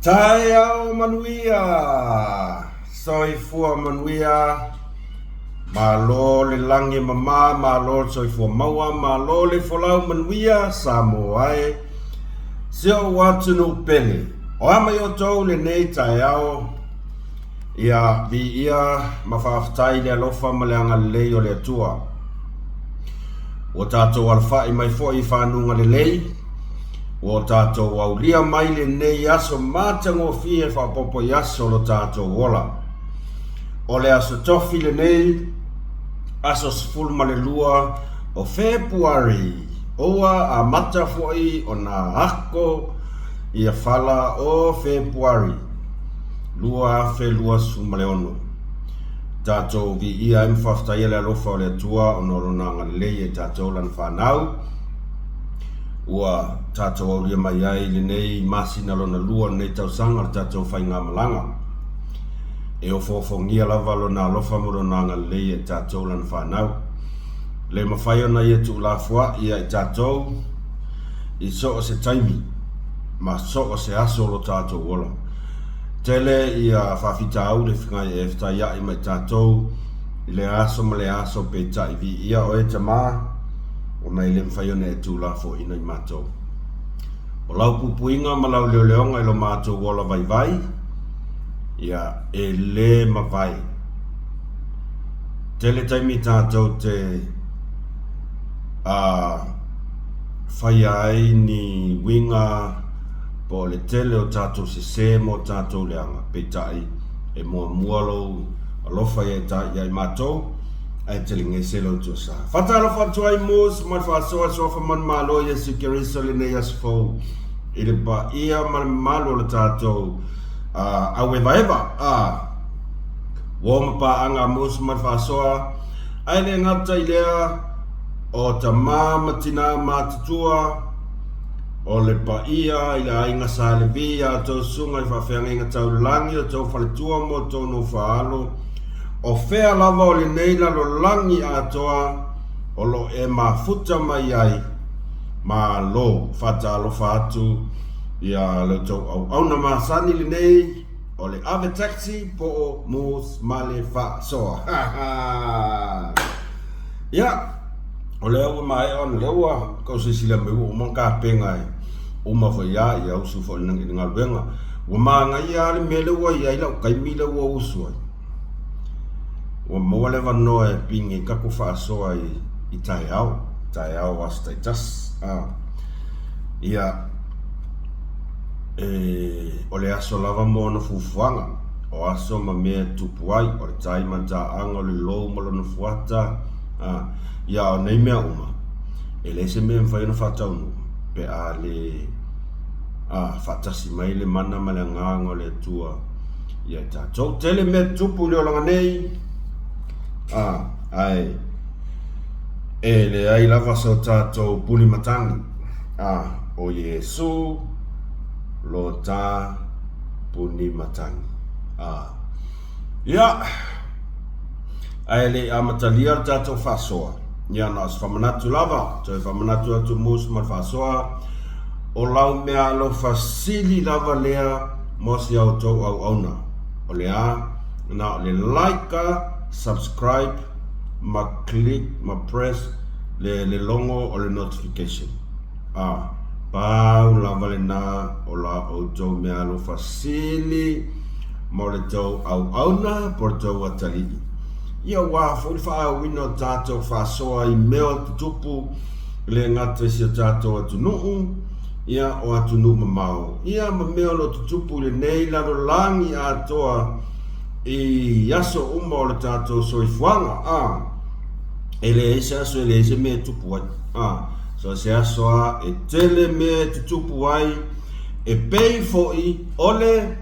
Taeao manuia! Soifua manuia! Malo le lagi e mama, malo le soifua maua, malo le folau manuia, Samoa e! Si ou atunuu pele, o a mai outou lenei taeao? Ia viia ma faafetai i le alofa ma le agalelei o le Atua. Ua tatou alafai mai foi i fanuga lelei, ua tatou aulia mai lenei aso matagofie faaopoopo i aso o lo tatou ola. O le aso tofi lenei, aso 12 o Fepuari, ua amata foi ona ako ia fala o Fepuari 2026. Tatou viia ai ma faafetaia le alofa o le Atua ona o Lona agalelei ia i tatou Lana fanau, ua tatou aulia mai ai lenei masina lona lua o lenei tausaga o le tatou faigamalaga. E ofoofogia lava Lona alofa ma Lona agalelei ia i tatou Lana fanau. Le mafai ona Ia tuulafoai ia i tatou i so o se taimi ma so o se aso o lo tatou ola. Tele ia faafitauli e fetaiai ma i tatou i lea aso ma lea aso, peitai viia oe Tama, ona e le mafai ona e tuulafoaiina i matou. O lau puipuiga ma lau leoleoga i lo matou ola vaivai, ia e le mavae. Tele taimi tatou te a faia ai ni uiga po o le tele o tatou sese ma o tatou leaga, peitai, e muamua lou alofa ia i matou, ae telegese lou tuasa. Faatalofa atu ai Moose ma le faasoa suafa manumalo Iesu Keriso i lenei aso fou i le paia ma le mamalu o le tatou auevaeva a uo ma paaga a Moose ma le faasoa, ae le gata i lea o tama ma tina matutua, O le paia i le aiga Sa Levi i a outou susuga i faafeagaiga taulagi, o outou faletua ma outou nofo-a-alo, o fea lava o lenei lalolagi atoa o lo o e mafuta mai ai, malo faatalofa atu ia le outou auauna masani lenei o le ave taxi po o Moose ma le faasoa. Ia! O lea ua maea ona lea ua tau silasila mai ua uma ona tapena e uma foi lava ia usu foi i le galuega. Ua manaia lava le mea lea ua i ai lau taimi lea ua usu ai. Ua maua le avanoa e pine ai tatou faasoa i taeao, taeao o aso taitasi. Ia, e, o le aso lava mo ona fuafuaga, o aso ma mea e tupu ai, o le tai ma le taaga, o le lou ma lona fuata, A, ia o nei mea uma, e leai se mea e mafai ona faataunuu pe a le a, faatasi mai le mana ma le agaga o le Atua ia i tatou. Tele mea tutupu i le olaga nei, a, ae e leai lava so tatou puni matagi, a, o Iesu lo ta puni matagi. A, ia. Ae le i amatalia le tatou faasoa, ia na o se faamanatu lava, toe faamanatu atu Moose ma le faasoa, o lau meaalofa sili lava lea mo si a outou auauna. O le a? Na o le like, subscribe ma click ma press le le logo o le notification. A, pau lava lena o la outou meaalofa sili mo le tou auauna po o le tou atalii. Ia aua foi le faaauina o tatou faasoa i mea o tutupu e le gata i si o tatou atunuu, ia o atunuu mamao, ia ma mea o lo o tutupu i lenei lalolagi atoa i aso uma o le tatou soifuaga. A, e leai se aso e leai se mea e tupu ai. A, so se aso lava e tele mea e tutupu ai, e pei foi o le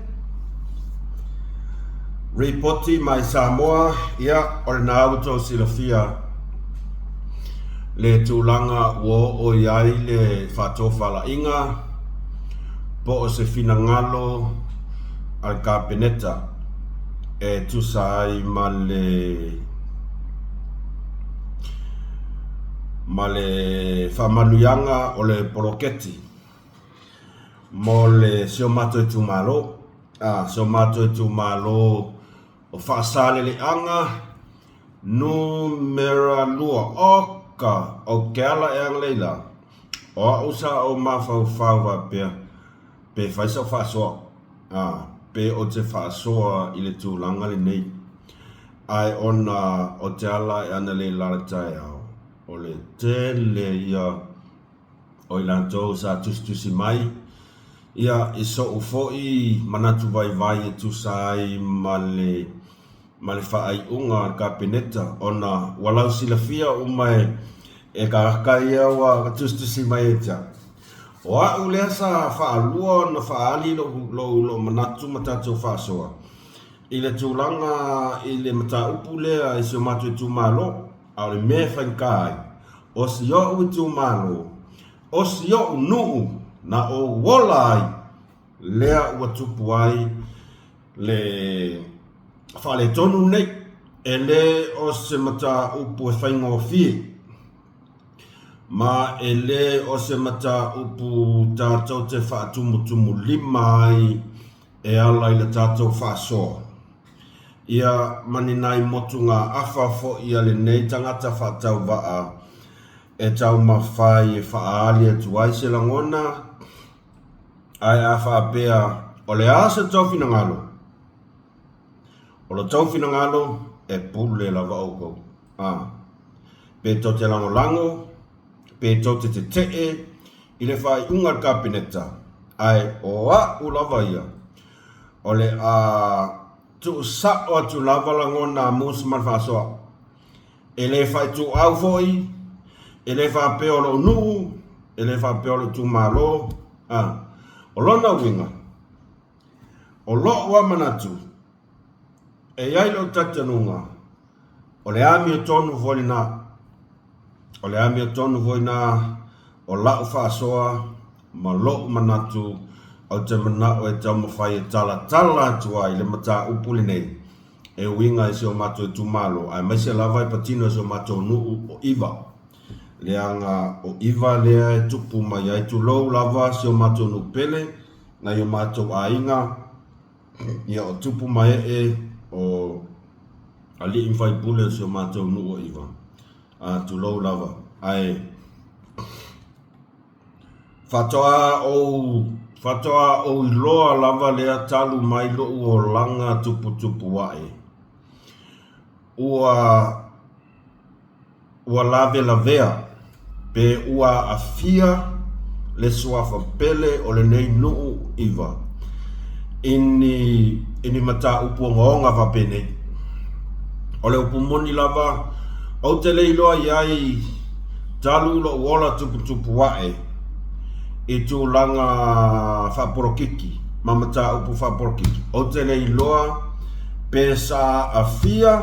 Ripoti mai Samoa, ia, o lena ua outou silafia le tulaga ua oo i ai le faatofalaiga po o se finagalo a le Kapeneta e tusa ai ma le ma le faamanuiaga o le poloketi. mo le si o matou itumalo, a, si o matou itumalo o Faasaleleaga Numera 2. Oka, o ke ala ea leila, o a'u sa ou mafaufau faapea, pe fai sa'u faasoa, a, pe ou te faasoa i le tulaga lenei. Ae ona o te ala e ana leila le taeao, o le tele ia o i latou sa tusitusi mai, ia, i soʻu foi manatu vaivai e tusa ai ma le ma le faaiuga a le Kapeneta, ona ua lausilafia uma e e tagata ia ua tusitusi mai ia te au. O a'u lea sa faalua ona faaali lo'u lo'u lo'u manatu ma tatou faasoa i le tulaga i le mataupu lea i si o matou itumalo, a o le mea e faigata ai, o si o'u itumalo, o si o'u nuu na ou ola ai, lea ua tupu ai le faaletonu lenei. E le o se mataupu e faigofie, ma e le o se mataupu tatou te faatumutumulima ai e ala i le tatou faasoa. Ia, ma ni nai motugaafa foi a lenei tagata faatauvaa e taumafai e faaali atu ai se lagona, ae a faapea o le a se tou finagalo, o lo tou finagalo e pule lava outou. A, pe tou te lagolago, pe tou te tetee i le faaiuga a le Kapeneta, ae o a'u lava ia, o le a tuusao atu lava lagona a Musa ma le faasoa. E le faituau foi, e le faapea o lou nuu, e le faapea o lou itumalo, a. O lona uiga, o lou lava manatu, e i ai lou talitonuga, o le amiotonu foi lena. O le amiotonu foi lena o lau faasoa ma lou manatu, ou te manao e taumafai e talatala atu ai le mataupu lenei e uiga i si o matou itumalo, aemaise lava e patino i si o matou nuu o ʻIva. Leaga o ʻIva lea e tupu mai ai, tulou lava si o matou nuu pele, nai o matou aiga, ia o tupu ma ee o alii ma faipule o si o matou nuu o ʻIva. A, tulou lava. Ae faatoa ou faatoa ou iloa lava lea talu mai loʻu olaga tuputupu aʻe. Ua ua lavelavea pe ua aafia le suafa pele o lenei nuu ʻIva i ni i ni mataupu ogaoga faapenei. O le upu moni lava, ou te le iloa i ai talu lou ola tuputupu aʻe i tulaga faapolokiki ma mataupu faapolokiki. Ou te le iloa pe sa aafia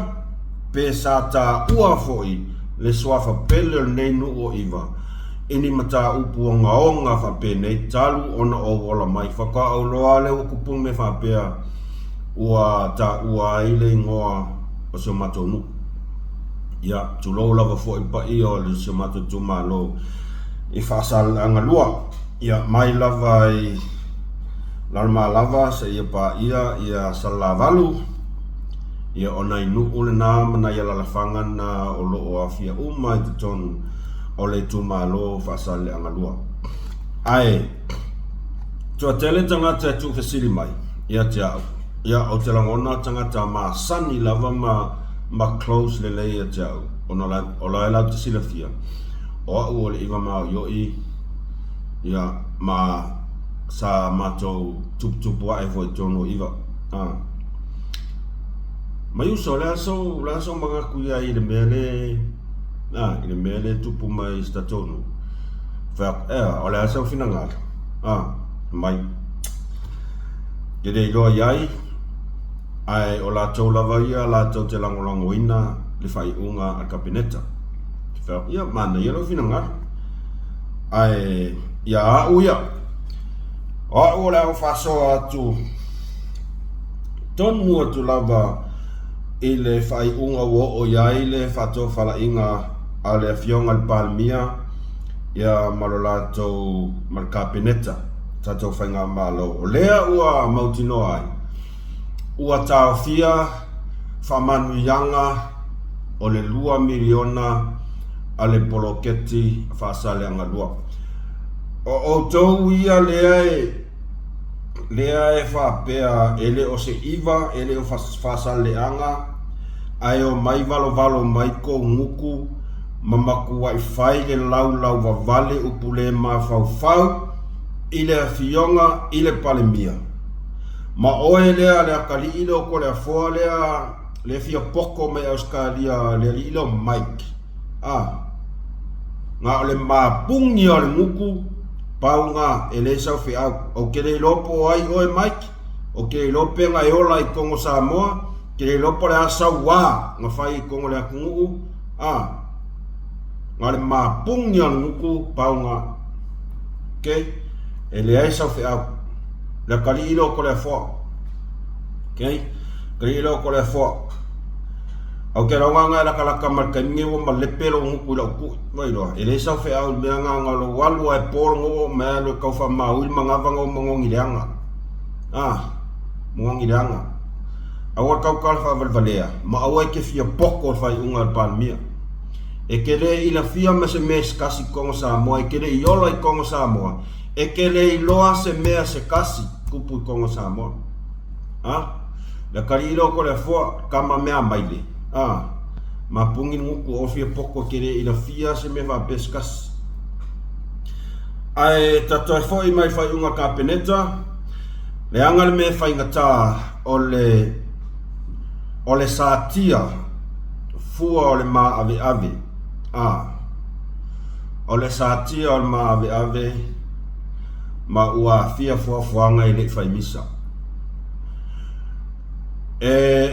pe sa taua foi le suafa pele o lenei nuu o ʻIva i ni mataupu ogaoga faapenei talu ona ou ola mai. Faatoa ou iloa lea ua tupu le mea faapea ua taua ai le igoa o si o matou nuu. Ia, tulou lava foi le paia o si o matou itumalo i Faasaleleaga 2. Ia, mai lava i Lalomalava seia paia ia Salelavalu, ia o nai nuu lena ma nai alalafaga na o lo o aofia uma i totonu o le itumalo o Faasaleleaga 2. Ae, toatele tagata e tuufesili mai ia te au, ia ou te lagona tagata masani lava ma ma close lelei ia te au, ona o la e latou te silafia, o a'u o le ʻIva maoʻioi, ia, ma sa matou tuputupu aʻe foi i totonu o ʻIva. A. Mai uso, o le a sou, o le a sou manatu i ai i le mea le, a, i le mea le tupu mai i si tatou nuu. Fai atu, ea, o le a sou finagalo? A, mai. E le iloa i ai, ae o latou lava ia latou te lagolagoina le faaiuga a le Kapeneta. Fai atu, ia, manaia lou finagalo. Ae ia a'u ia, o a'u o le a ou faasoa atu tonu atu lava i le faaiuga ua oo i ai le faatofalaiga a le Afioga i le Palemia ia ma lo latou ma le Kapeneta. tatou Faigamalo, o lea ua mautinoa ai, ua taofia faamanuiaga o le $2 miliona a le poloketi Faasaleleaga 2. O outou ia lea e lea e faapea e le o se iva, e le o Faasaleleaga, ae omai valovalo mai kou gutu ma matuai fai le laulau vavale upu le mafaufau i le afioga i le Palemia. Ma oe lea le atalii lea o Toleafoa lea le fia poto mai Ausetalia le alii lea o Mike a na o le mapuni lava o le gutu pau na e leai sau feau. Ou te le iloa po o ai oe Mike, ou te le iloa pe na e ola i totonu o Samoa, ou te le iloa po o le a sau uā na fai i totonu o le atunuu a na o le mapuni lava o le gutu pau na. Ok, e leai sau feau. Le atalii lea o Toleafoa. Ok, atalii lea o Toleafoa. Au te lauga na e latalata ma le taimi nei ua malepe lou gutu i lau tui. Ua iloa, e leai sau feau i le mea na na lou alu a e po le noo ma e alu e tau faamaui le manava na ua manogi leaga. Ah, manogi leaga. Aua le tautala faavalevalea, ma aua e te fia poto i le faaiuga a le Palemia. E te le ilafia ma se mea se tasi i totonu o Samoa, e te le i ola i totonu o Samoa, e te le iloa se mea se tasi tupu i totonu o Samoa. A? Le atalii lea o Toleafoa, tama mea maile. A? Mapuni le gutu o fia poto e te le ilafia se mea faapea se tasi. Ae ta toe foi mai i le faaiuga a le Kapeneta, leaga le mea e faigata o le o le satia fua o le maaveave, a o le satia o le maaveave ma ua aafia fuafuaga e le i fai misa. E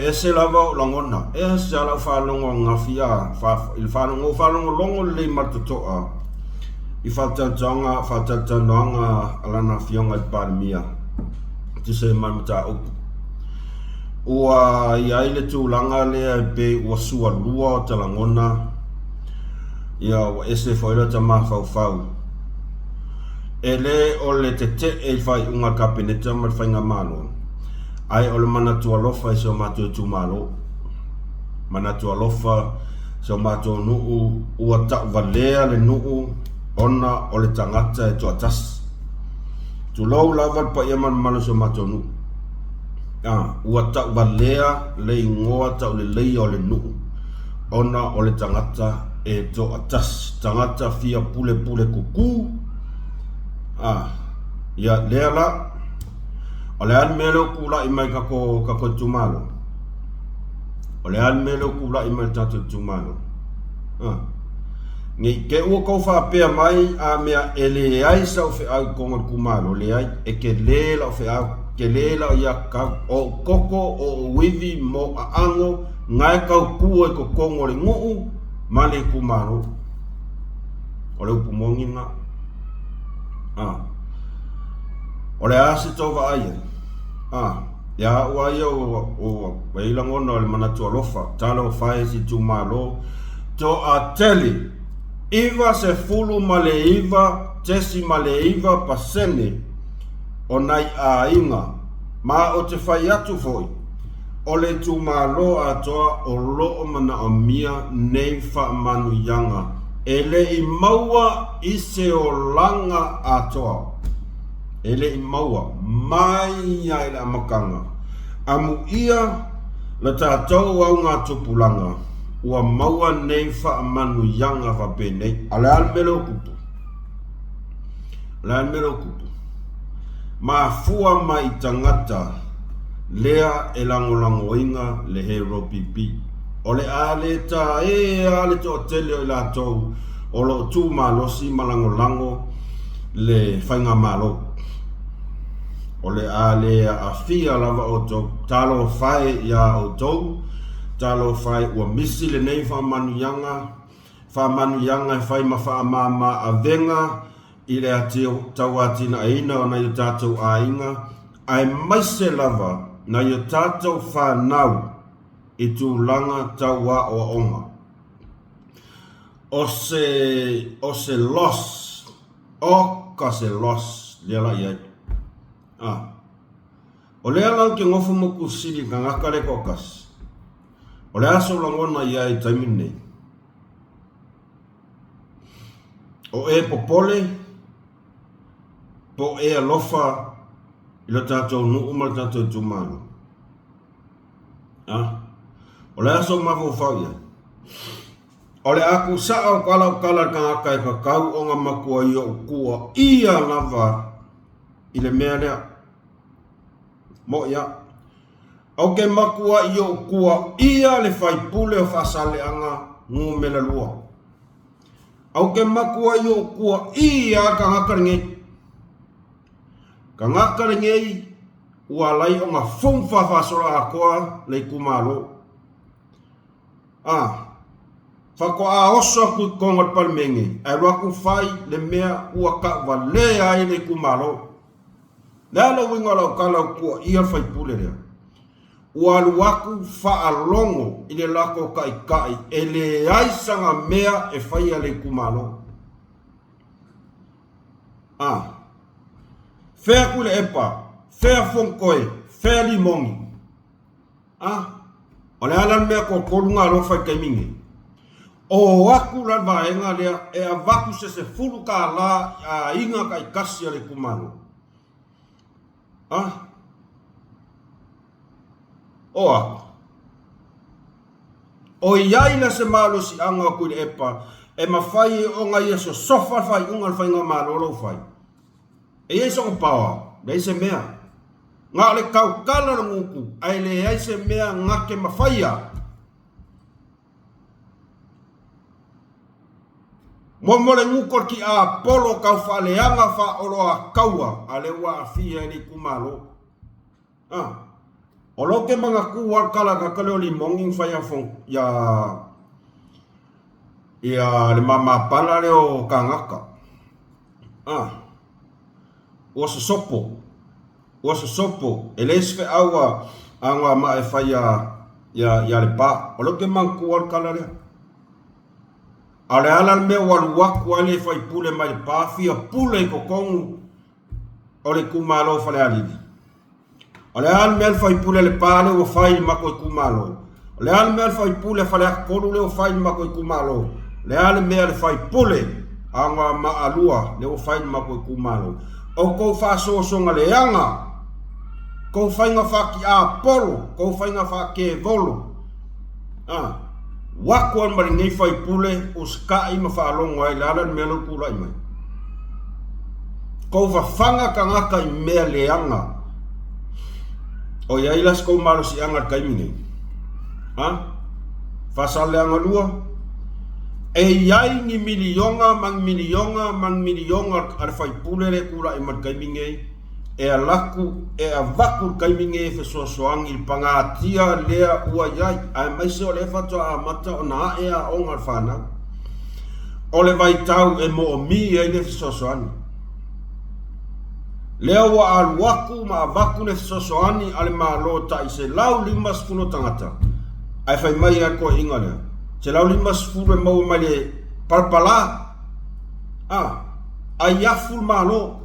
ese lava ou lagona, e ese lava lau faalogo ananafi a, i le faalogo, ou faalogologo lelei ma le totoa i faatalatalanoaga, faatalatalanoaga a lana afioga i le Palemia e tusa ai ma le mataupu. Ua i ai le tulaga lea e pei ua sualua o ta lagona, ia ua ese foi lota mafaufau. E le o le tetee i le faaiuga a le Kapeneta ma le Faigamalo, ae o le manatu alofa i si o matou itumalo. Manatu alofa si o matou nuu, ua tauvalea le nuu ona o le tagata e toatasi. Tulou lava le paia ma le mamalu o si o matou nuu. A, ua tauvalea le igoa tauleleia o le nuu ona o le tagata e toatasi, tagata fia pulepule kukū. A, ia lea la, o le a le mea lea ua tulai mai i tatou, tatou itumalo? O le a le mea lea ua tulai mai i le tatou itumalo? A. Ne i te i ua tou faapea mai a mea e leai sau feau i totonu o le itumalo, leai, e tele lau feau, tele lau iatau, o ou toto, o ou ivi ma ou aano na e tautua i totonu o le nuu ma le itumalo. O le upu moni lena. A. O le a se tou vaai ai? A. Ia au lava ia ua i ai lagona o le manatu alofa, talofa e si itumalo, toatele, 99.9% o nai aiga, ma ou te fai atu foi, o le itumalo atoa o lo o manaomia nei faamanuiaga e le i maua i se olaga atoa. E le i maua mai lava i le amataga. Amuia la tatou augatupulaga ua maua nei faamanuiaga faapenei. A o le a le mea lea ua tupu? O le a le mea lea ua tupu? Mafua mai i tagata lea e lagolagoina le Hero PP. O le a le taea le toatele o i latou o lo o tu malosi ma lagolago le Faigamalo. O le a le aafia lava outou. Talofa e iā outou, talofa e ua misi lenei faamanuiaga, faamanuiaga e fai ma faamama avega i le tauatinaeina o nai o tatou aiga, aemaise lava nai o tatou fanau i tulaga tau aoaoga. O se, o se loss, oka se loss lea la i ai. A. O lea la ou te nofo ma ou fesili i le tagata lea e toatasi, o le a sou lagona i ai i le taimi lenei? O e popole po o e alofa i lo tatou nuu ma le tatou itumalo? A. O le a sou mafaufau i ai? O le a kusao ka lau tala i le tagata e tatau ona matua i ou tuuaia lava i le mea lea. Moʻi a. Ou te matua i ou tuuaia le faipule o Faasaleleaga numera 2. Ou te matua i ou tuuaia le tagata lenei. Tagata lenei ua alai ona fumu faafasoloatoa le itumalo. A. Faatoa oso atu i totonu o le Palemene ae alu atu fai le mea ua tauvalea ai le itumalo. O le a le uiga o lau tala ua tuuaia le faipule lea? Ua alu atu faalogo i le latou taitai e leai sana mea e faia le itumalo. A. Fea Tuilaepa, fea Fonotoe, fea Limoni. A, o le a la le mea toatolu na alofa i le taimi nei? O atu la le vaega lea e avatu se $10 i aiga taitasi a le itumalo. A, o atu. O i ai la se malosiaga o Tuilaepa e mafai ai ona ia sosofa le faaiuga a le faigamalo la ua fai. E i ai sona power, leai se mea. Na o le tautala o le gutu, ae leai se mea na te mafaia. Mo le gutu o le tiapolo tau faaleaga faaoloataua a lea ua aafia ai le itumalo. A, o lou te manatua le tala a le o Limoni na fai ia ia le mamapala lea o Kanaka. A, ua sosopo, ua sosopo, e leai se feau a Anoamaa e fai ia Lepa. O lea ou te manatua le tala lea. A o le a la le mea ua alu atu ai le faipule mai Lepa fia pule i totonu o le itumalo o Falealili. O le a le mea le faipule a Lepa lea ua fai i le matou itumalo? O le a le mea le faipule a Faleata 3 lea ua fai i le matou itumalo? O le a le mea le faipule a Anoamaa 2 lea ua fai i le matou itumalo? O tou faasoasoga leaga, tou faiga faatiapolo, tou faiga faakevolo, a. Ua atu ai ma lenei faipule usitai ma faalogo ai le a le mea lea ua tulai mai. Kou fafaga tagata i mea leaga. O i ai la se kou malosiaga i le taimi nei? Ha? Faasaleleaga 2. E i ai ni miliona ma ni miliona ma ni miliona a le faipule lea e tulai mai i le taimi nei e alaku, e avatu i le taimi nei e fesoasoani i le pagatia lea ua i ai, aemaise o lea faatoa amata ona ae aoga a le fanau. O le vaitau e moomia ai le fesoasoani. Lea ua alu atu ma avatu le fesoasoani a le Malo tai 150 o tagata, ae fai mai lava le toeaiina lea, 150 e maua mai le palapala, a, ai afu le Malo.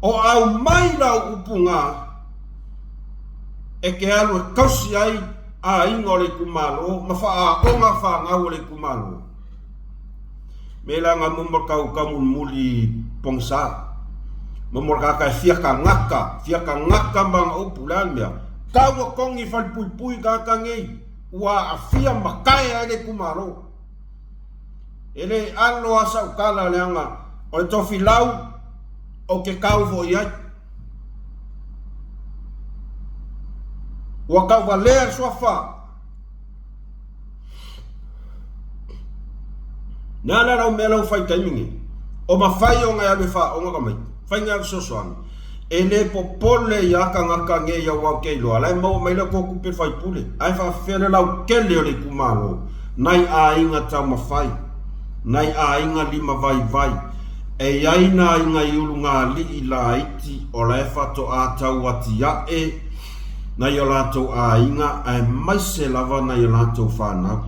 O aumai lau upu na e te alu e tausi ai aiga o le itumalo ma faaaoga fanau o le itumalo. Me la nga mo kau kau mulimuli pongsa. Mo mo kaka e fia kangaka, fia kangaka ma nga upu le a le mea. Tau a kongi falepuipui kaka ngei, ua aafia ma kae ai le itumalo. E le alo a sau tala leaga o le tofilau ou te kau foi i ai. Ua tauvalea le suafa. Le a la lau mea lau fai i taimi nei? O mafai ona e alu e faaoga tamaiti, fai ni au fesoasoani. E le popole ia tagata nei aua ou te iloa la e maua mai le tou tupe faipule ae faafefea le lautele o le itumalo nai aiga taumafai nai aiga limavaivai e iai na aiga i ulugalii laiti o la e faatoa tau atiae nai o latou aiga aemaise lava nai o latou fanau.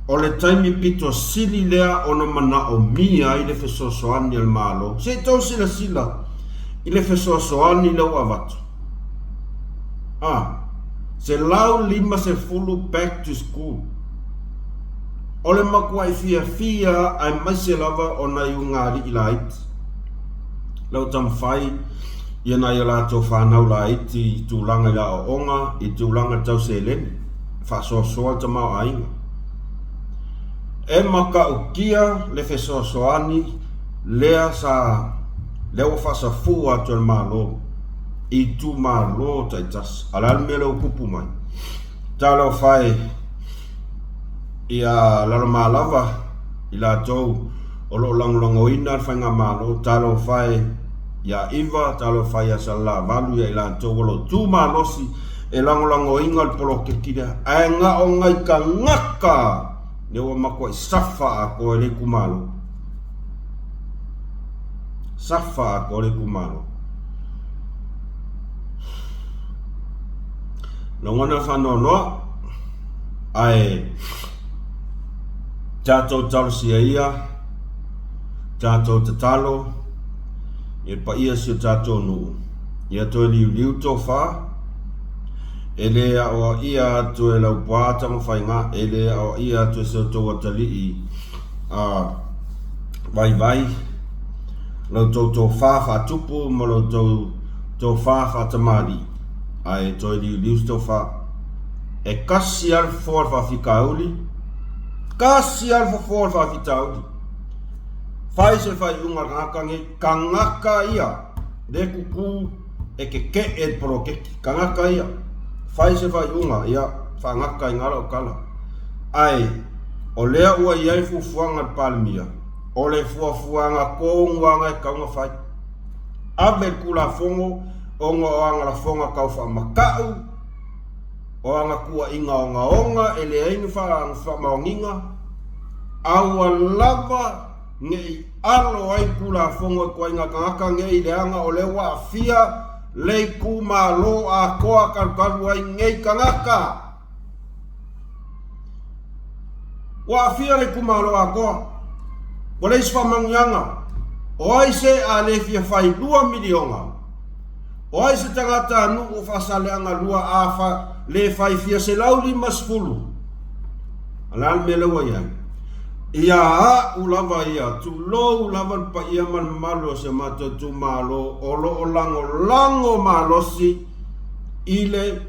O le taimi pito sili lea ona manaomia ai le fesoasoani a le Malo. Se i tou silasila. I le fesoasoani lea ua avatu. A, 150 back to school. O le matuai fiafia aemaise lava o nai ugaalii laiti. Lau taumafai ia nai a latou fanau laiti i tulaga i le aoaoga, i tulaga tau seleni, faasoasoa le tamaoaiga. E matautia le fesoasoani lea sa lea ua faasafua atu e le Malo i itumalo taitasi. A o le a le mea lea ua tupu mai? Talofa e ia Lalomalava i latou o lo o lagolagoina le Faigamalo, talofa e ia Iva, talofa ia Salelavalu, ia i latou o lo o tu malosi e lagolagoina le poloketi lea, ae na o nai tagata lea ua matuai safa atoa e le itumalo. Safa atoa le itumalo. Lagona le faanoanoa, ae tatou talosia ia, tatou tatalo i le paia o si o tatou nuu, ia toe liuliu tofa, e le aoaia atu e Laupua Tamafaiga, e le aoaia atu e si o outou atalii vaivai, la outou tofa faatupu ma la outou tofa faatamalii, ae toe liuliu se tofa. E kasi lava le fofo o le faafitauli, kasi lava le fofo o le faafitauli. Fai se faaiuga a le tagata nei, tagata ia le tutu e keke'e i le poloketi, tagata ia, fai se faaiuga, ia faagata ai i ina lau tala. Ae o lea ua i ai fuafuaga a le Palemia, o le fuafuaga tonu lava lena e tatau ona fai. Ave le Tulafono ona o ana lafoga tau faamata'u, o ana tuuaiga ogaoga e leai ni faamaoniga, aua lava ne i alo ai le Tulafono i ituaiga tagata nei leaga o lea ua aafia le itumalo atoa talu talu ai nei tagata. Ua aafia le itumalo atoa. Ua leai se faamanuiaga. O ai se a le fia fai $2 miliona? O ai se tagata nuu o Faasaleleaga 2 a le fai fia 150? A le a le mea lea ua i ai? Ia a'u lava ia, tulou lava le paia ma le mamalu o si o matou itumalo o lo o lagolago malosi i le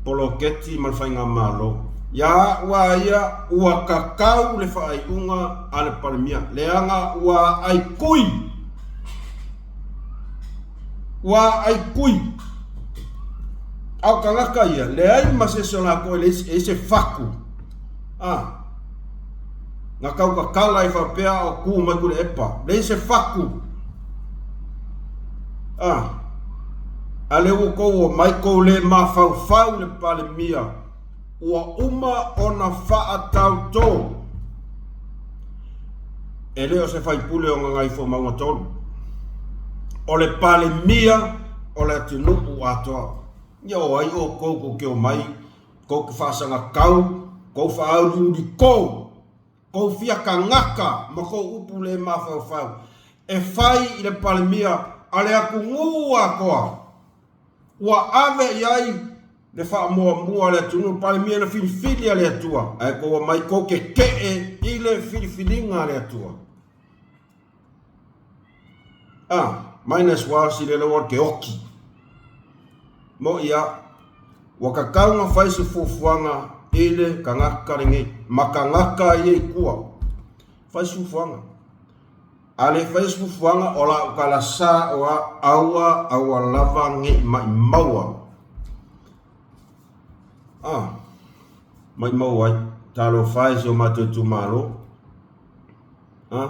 poloketi ma le faigamalo. Ia a'u a ia, ua tatau le faaiuga a le Palemia, leaga ua aai kui. Ua aai kui. A o tagata ia, leai ma se isi o latou e leai se fatu. A, na tau tatala ai faapea a o tu mai Tuilaepa. Leai se fatu. A, a lea ua tou omai tou le mafaufau i le Palemia ua uma ona faatautō. E le o se faipule o Gagaifomauga 3. O le Palemia o le atunuu atoa. Ia o ai outou tou te omai tou te faasagatau, tou faauliulikō, tou fia tagata ma tou upu le mafaufau e fai i le Palemia a le atunuu atoa ua ave i ai le faamuamua a le atunuu, le Palemia na filifili a le Atua, ae tou omai tou keke'e i le filifiliga a le Atua. A, minus well sile le ua ke oki. Mo ia, ua tatau ona fai se fuafuaga i le tagata lenei, ma tagata ia i tua. Fai se fuafuaga. A le fai se fuafuaga, o lau tala sa'o lava, aua, aua lava ne i maimau ai. A, maimau ai. Talofa e si o matou itumalo. A,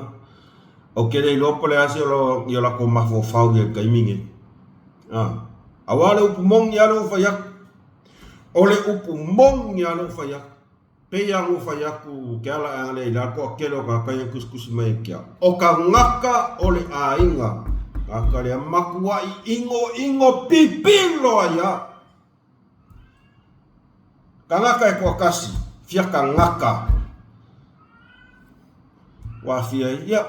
ou te le iloa po o le a se o latou mafaufau i le taimi lenei. A, aua o le upu moni lava lea ua fai atu. O le upu moni lava lea ua fai atu. Pei lava ona ou fai atu ke ala e ale i la toatele o tagata ia e tusitusi mai ia te au. O tagata o le aiga, tagata lea matuai inoino pipilo ai lava. Tagata e toatasi, fia tagata. Ua aafia ai, ia.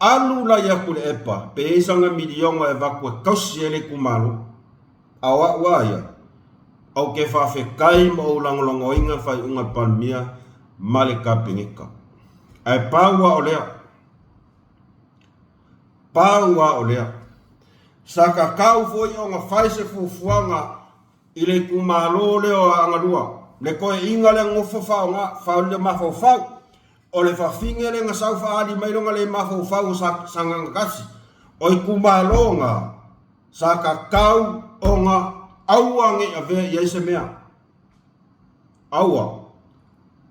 Alu lai aku i le epa, pe i ai sana milioga e avatu e tausi ai le itumalo. A o a'u a ia, ou te faafetai ma ou lagolagoina faaiuga a le Palemia ma le Kapeneta. Ae pau lava o lea, pau lava o lea, sa tatau foi ona fai se fuafuaga i le itumalo lea o Aana Lua, le toeaina lea nofo faaaoga, mafaufau. O le fafine lea na sau faaali mai lona le mafaufau o Sagaga 1, o itumalo na sa tatau ona aua ne i avea i ai se mea. Aua.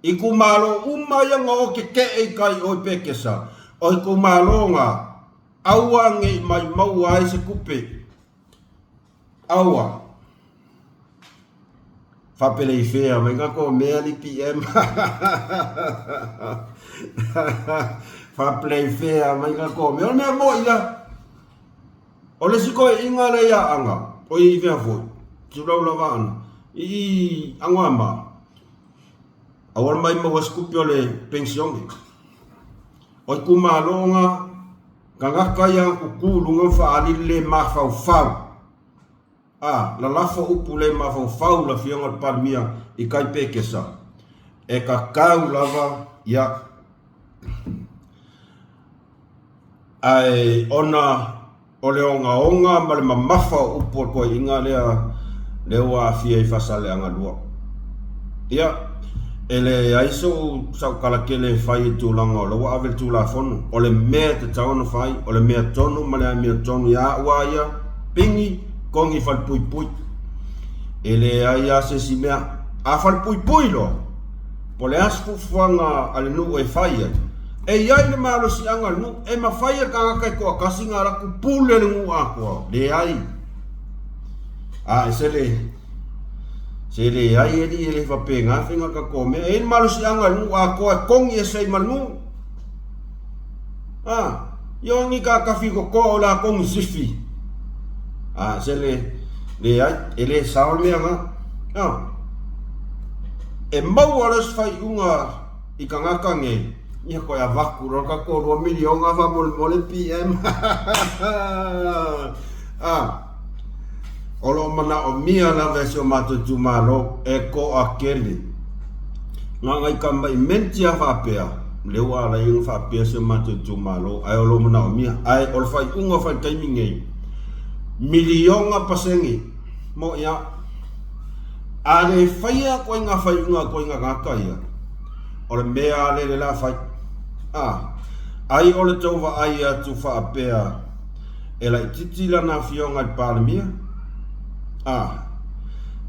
Itumalo uma ia na o tetee i tai i o i Petesa, o itumalo na aua ne i maumau ai se tupe. Aua. Faapeleifea mai ka ko mea li PM. Faapeleifea mai ka ko mea. O le mea moi la. O le isi toeaiina lea ia Aga, o ia i fea foi, Tulau lava Ana, i i Anoamaa, auala mai maua se tupe o le penisione. O itumalo na tagata ia na tutu i luga ma faaali le le mafaufau. A, lalafo upu le mafaufau le Afioga i le Palemia i tai Pekesa, e tatau lava ia. Ae ona o le ogaoga ma le mamafa o upu o le toeaiina lea, lea ua aafia i Faasaleleaga 2. Ia, e leai sou sau tala tele e fai i le tulaga o la ua ave le Tulafono. O le mea e tatau ona fai, o le mea tonu ma le amiotonu ia au lava ia, pigi, togi falepuipui. E leai lava se isi mea. A falepuipui loa, po o le a se fuafuaga a le nuu e fai ai, e i ai le malosiaga a le nuu, e mafai e le tagata e toatasi ona alu atu pule le nuu atoa. Leai. A e se le se leai alii e le faapena faiga tatou mea. E i ai le malosiaga a le nuu atoa e togi ese ai ma le nuu. A, ia o ni tatafi totoa o le a togi sifi. A, se le, leai, e le sao le mea na. A, e maua loa se faaiuga i tagata nei, ia toe avatu loa le tatou 2 miliona faamolemole PM. A, o lo o manaomia lava e si o matou itumalo e toatele. Na nai tamai menti lava faapea, lea ua ala ai ona faapea si o matou itumalo, ae o lo o manaomia. Ae o le faaiuga fai i le taimi nei, miliona pasene mo ia. A le faia ituaiga faaiuga a ituaiga tagata ia, o le mea lava lea o le a fai. A, ai o le tou vaai atu faapea e laitiiti lana afioga i le Palemia? A,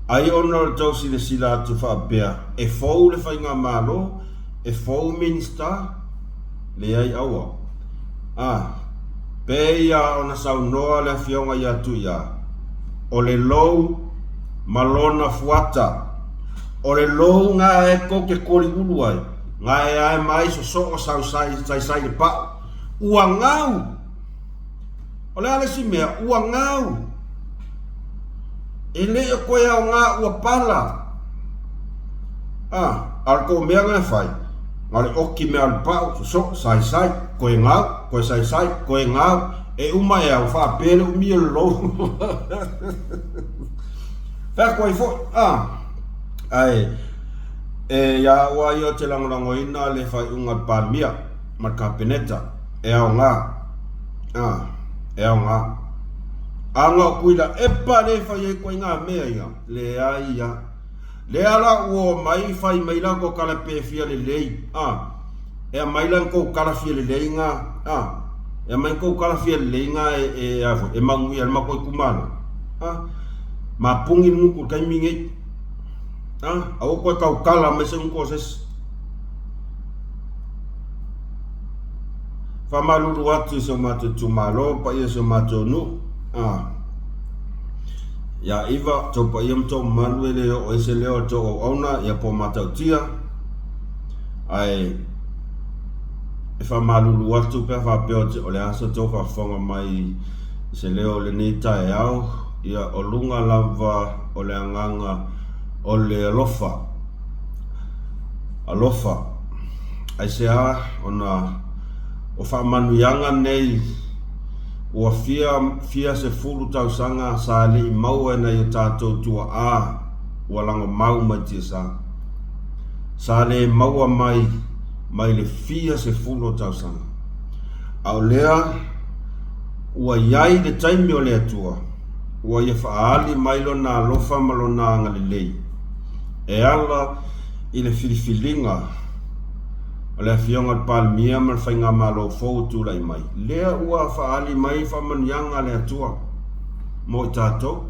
ai ona o le tou silasila atu faapea e fou le faigamalo, e fou Minisita? Leai aua. A, pei lava ona saunoa le afioga ia Tuia, o le lou ma lona fuata. O le lou ga e tou te koliulu ai, ga e ae mai sosoo sausai saisai le pau. Ua gau! O le a le isi mea? Ua gau! E le o toe aoga ua pala. A, a o le tou mea na e fai, na o le oki mea o le pau, sosoo, saisai, toe gau, toe saisai, toe gau, e uma ea ua faapea le umi o le lou. Fai atu ai foi, a, ae e ia au lava ia ou te lagolagoina le faaiuga a le Palemia ma le Kapeneta, e aoga, a, e aoga. A na o Tuilaepa lea e fai ai ituaiga mea ia, leai ia. Lea la ua omai fai mai la tou tala pe fia lelei, a, e aumai la ni tou tala fia lelei na, a, e aumai ni tou tala fia lelei na e, e, a foi, e manuia ai le matou itumalo, a. Mapuni le gutu i le taimi nei, a, aua toe tautala mai se gutu o se isi. Faamalulu atu i si o matou itumalo, paia i si o matou nuu, a. Ia Iva, tou paia ma tou mamalu e le oo ai se leo a le tou auauna, ia po Matautia, ae e faamalulu atu pe a faapea o le a sa tou faafofoga mai i se leo o lenei taeao, ia o luga lava o le agaga o le alofa, alofa, aisea ona. O faamanuiaga nei ua fia fia sefulu tausaga sa le i maua e nai o tatou tuaa ua lagomau mai tiasa. Sa le maua mai mai le fia sefulu o tausaga. A o lea ua i ai le taimi o le Atua ua Ia faaali mai Lona alofa ma Lona agalelei e ala i le filifiliga o le Afioga i le Palemia ma le Faigamalo fou o tulai mai, lea ua faaali mai faamanuiaga a le Atua mo i tatou,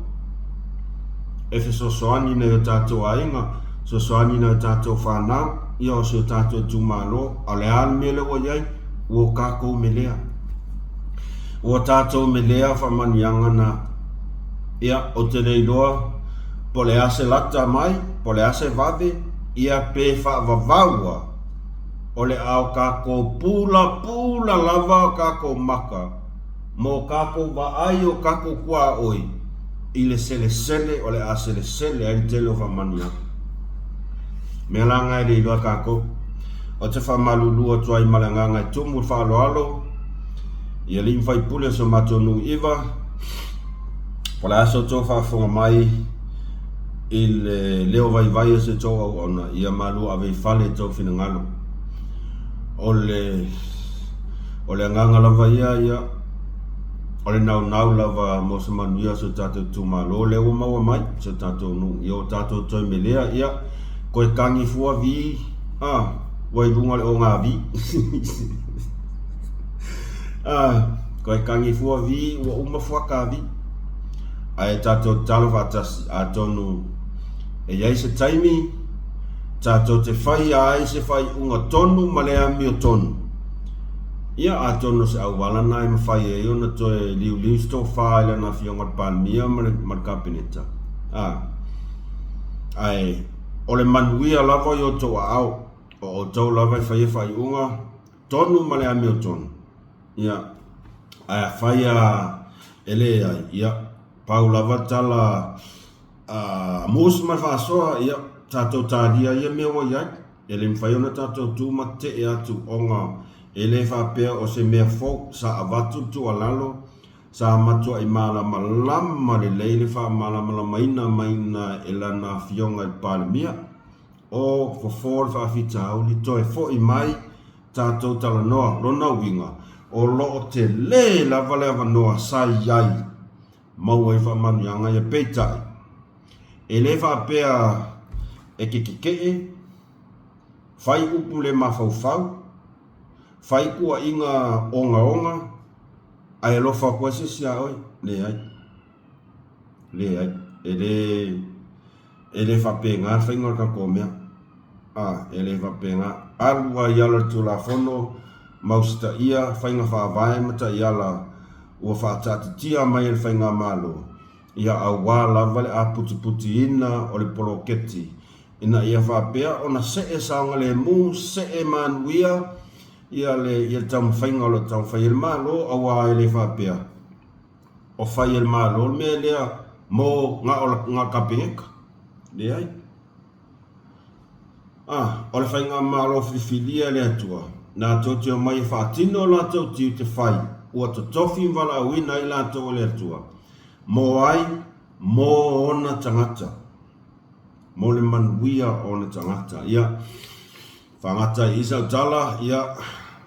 e fesoasoani i nai o tatou aiga, fesoasoani i nai o tatou fanau, ia o si o tatou itumalo. A o le a le mea lea ua i ai? Ua tatou melea. Ua tatou melea faamanuiaga na. Ia, ou te le iloa po o le a se lata mai, po o le a se vave, ia pe faavavau lava, o le a o tatou pulapula lava o tatou maka ma o tatou vaai o tatou tuaoi i le selesele o le a selesele ai le tele o faamanuiaga. Mea la na e le iloa e tatou. Ou te faamalulu atu ai ma le agaga e tumu i le faaaloalo i alii ma faipule o si o matou nuu i Iva, po o le a se outou faafofoga mai i le leo vaivai o si outou auauna, ia malu ave i fale i tou finagalo. O le, o le agaga lava ia, ia, o le naunau lava mo se manuia o si o tatou itumalo lea ua maua mai si o tatou nuu, ia o tatou toe melea, ia, koe tagi fua vi, a, ua i luga o le ogavi. A, koe tagi fua vi, ua uma fuata vi. Ae tatou tatalo faatasi, atonu e i ai se taimi tatou te faia ai se faaiuga tonu ma le amiotonu. Ia, atonu o se auala lena e mafai ai ona toe liuliu se tofa i lana Afioga i le Palemia ma le, ma le Kapeneta. A, ae o le manuia lava i outou aao, o outou lava e faia faaiuga tonu ma le amiotonu. Ia, ae afai lava e leai, ia, pau lava le tala a Mose ma le faasoa, ia, tatou talia ia mea ua i ai. E le mafai ona tatou tu ma tetee atu ona e le faapea o se mea fou sa avatu le tuualalo, sa matuai malamalama lelei le faamalamalamaina maina e lana Afioga i le Palemia, o fofo le faafitauli toe foi mai tatou talanoa, lona uiga, o lo o tele lava le avanoa sa i ai maua ai faamanuiaga ia. Peitai, e le faapea e te tetee, fai upu le mafaufau, fai tuuaiga ogaoga, ae alofa atu ai se isi ia oe. Leai. Leai. E le, e le faapena le faiga o le tatou mea. A, e le faapena. Alu lava i ala o le Tulafono ma usitaia faiga faavae ma taiala ua faataatitia mai e le Faigamalo, ia auā lava le aputiputiina o le poloketi ina ia faapea ona see saogalemu, see manuia ia le ia le taumafaiga o lo o taumafai ai le Malo, auā e le faapea o fai e le Malo le mea lea mo na o le Kapeneta. Leai. A, o le faigamalo filifilia e le Atua, latou te omai e faatino o latou tiute fai, ua totofi ma valaauina ai latou e le Atua, mo ai? Mo ona tagata, mo le manuia o ona tagata. Ia, faagata ai i sau tala, ia,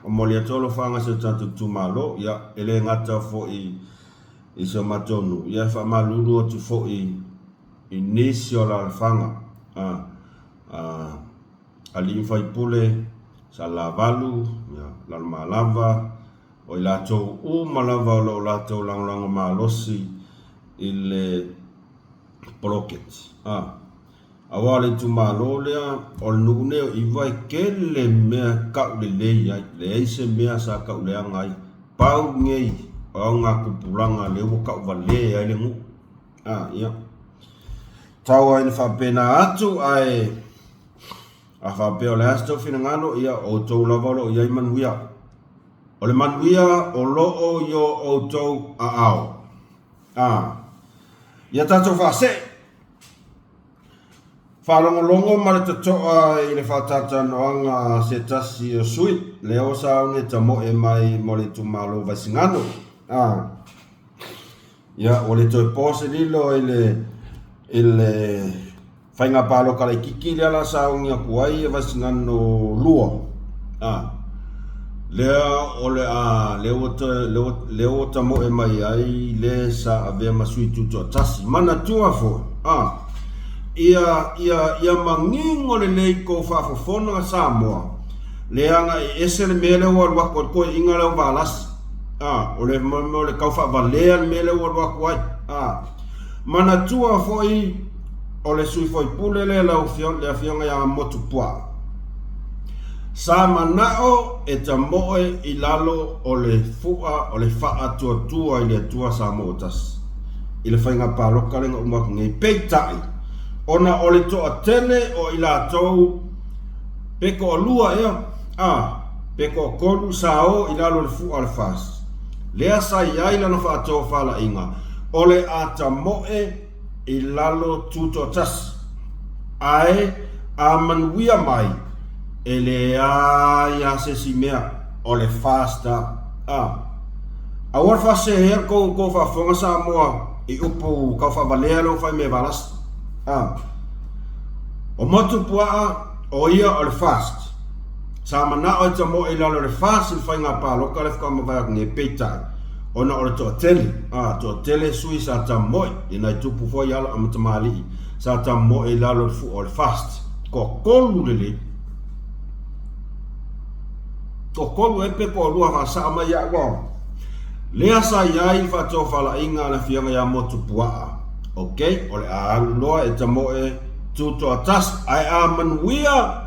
momoli atu alofaga i si o tatou itumalo, ia, e le gata foi i si o matou nuu, ia, e faamalulu atu foi i nisi o alaalafaga a a alii ma faipule, Salelavalu, ia, Lalomalava, o i latou uma lava o lo o latou lagolago malosi i le poloketi. A, aua o le itumalo lea, o le nuu nei o Iva e tele mea e tau lelei ai, leai se mea sa tau leaga ai. Pau nei o augatupulaga lea ua tauvalea ai le nuu. A, ia. Tau ai ina faapena atu, ae a faapea o le a se tou finagalo, ia, o outou lava o lo o i ai manuia. O le manuia o lo o i o outou aao. A, ia tatou faasee. Faalogologo ma le totoa i le faatalatalanoaga a se tasi o sui, lea ua sauni e tamoe mai mo le itumalo o Vaisigano. A, ia, ua le toe po se lilo i le, i le faiga palota laitiiti lea o le a sauni atu ai Vaisigano 2. A, lea o le a, lea ua toe, lea ua tamoe mai ai le sa avea ma sui tutoatasi. Manatua foi, a, ia, ia, ia manino lelei tou faafofoga Samoa, leaga e ese le mea lea ua alu atu ai le toeaina lea o Valasi. A, o le mea o le tau faavalea le mea lea ua alu atu ai. A, manatua foi o le sui faipule lea lau afioga, le afioga ia Motupuaa, sa manao e tamoe i lalo o le fua o le faatuatua i le Atua Samoa Tasi i le faiga palota lea na uma atu nei. Peitai, ona o le toatele o i latou pe toalua ea, a, pe toatolu sa o i lalo o le fua o le FAST, lea sa i ai lana faatofalaiga o le a tamoe i lalo tutoatasi, ae a manuia mai, e leai lava se isi mea, o le FAST lava. A. Aua le faasese le tou tou faafofoga Samoa i upu tau faavalea lea ua fai mai e Valasi. A. O Motu Puaa, o ia o le FAST. Sa manao e tamoe i lalo o le FAST i le faiga palota lea faatoa mavae atu nei, peitai, ona o le toatele, a, toatele sui sa tamoe, i nai tupu foi ala ma tamalii sa tamoe i lalo o le fua o le FAST. Toatolu lelei. Toatolu ea pe toalua faasao mai iaʻu a. Lea sa i ai le faatofalaiga a le afioga ia Motupuaa. Ok, o le a alu loa e tamoe tutoatasi, ae a manuia,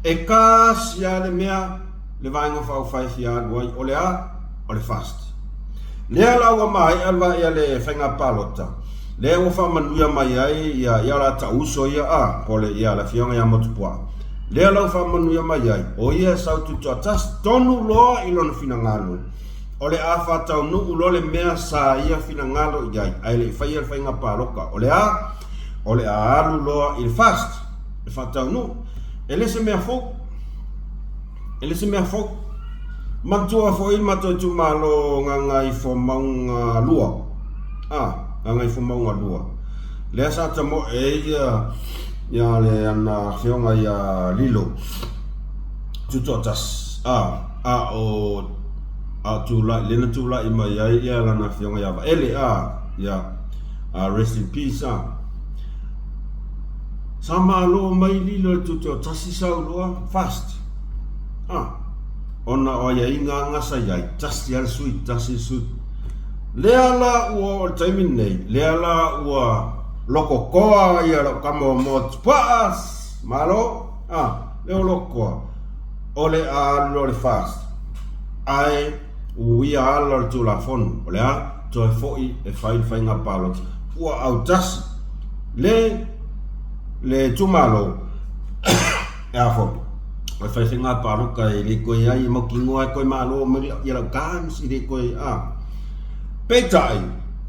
e tasi lava le mea le Vaega Faaupufai e fia alu ai, o le a? O le FAST. Lea la ua maea le vaea le faiga palota, lea ua faamanuia mai ai ia, ia la ta'u uso ia a, po o le, ia, le afioga ia Motupuaa. Lea la ua faamanuia mai ai, o ia e sau tutoatasi tonu loa i lona finagalo, o le a faataunuu loa le mea sa ia finagalo i ai, ae le i faia le faiga palota. O le a? O le a alu loa i le FAST, e faataunuu. E le se mea fou. E le se mea fou. Manatua foi le matou itumalo Gagaifomauga 2. Ah, Gagaifomauga 2. Lea sa tamoe ai ia, ia le ana afioga ia Lilo Tutoatasi. Ah, a o a o tulai, lea na tulai mai ai ia lana afioga ia Vaele, ah, ia, ah, rest in peace, ah. Sa malo mai Lilo i le Tutoatasi sau loa, fast. Ah, ona o aiaiga aga sa i ai, tasi lava le sui, tasi le sui. Lea la ua oo i le taimi lenei, lea la ua lokokoa ia lau tama o Motupuaa, malo, ah, lea ua lokokoa, o le a alu loa i le fast, ae uia ala o le Tulafono, o le a? Toe foi e fai le faiga palota. Ua autasi le le itumalo e a foi, o le fai faiga palota e le toe ai e mautinoa e toe malo mai ia lau times e le toe a. Peitai,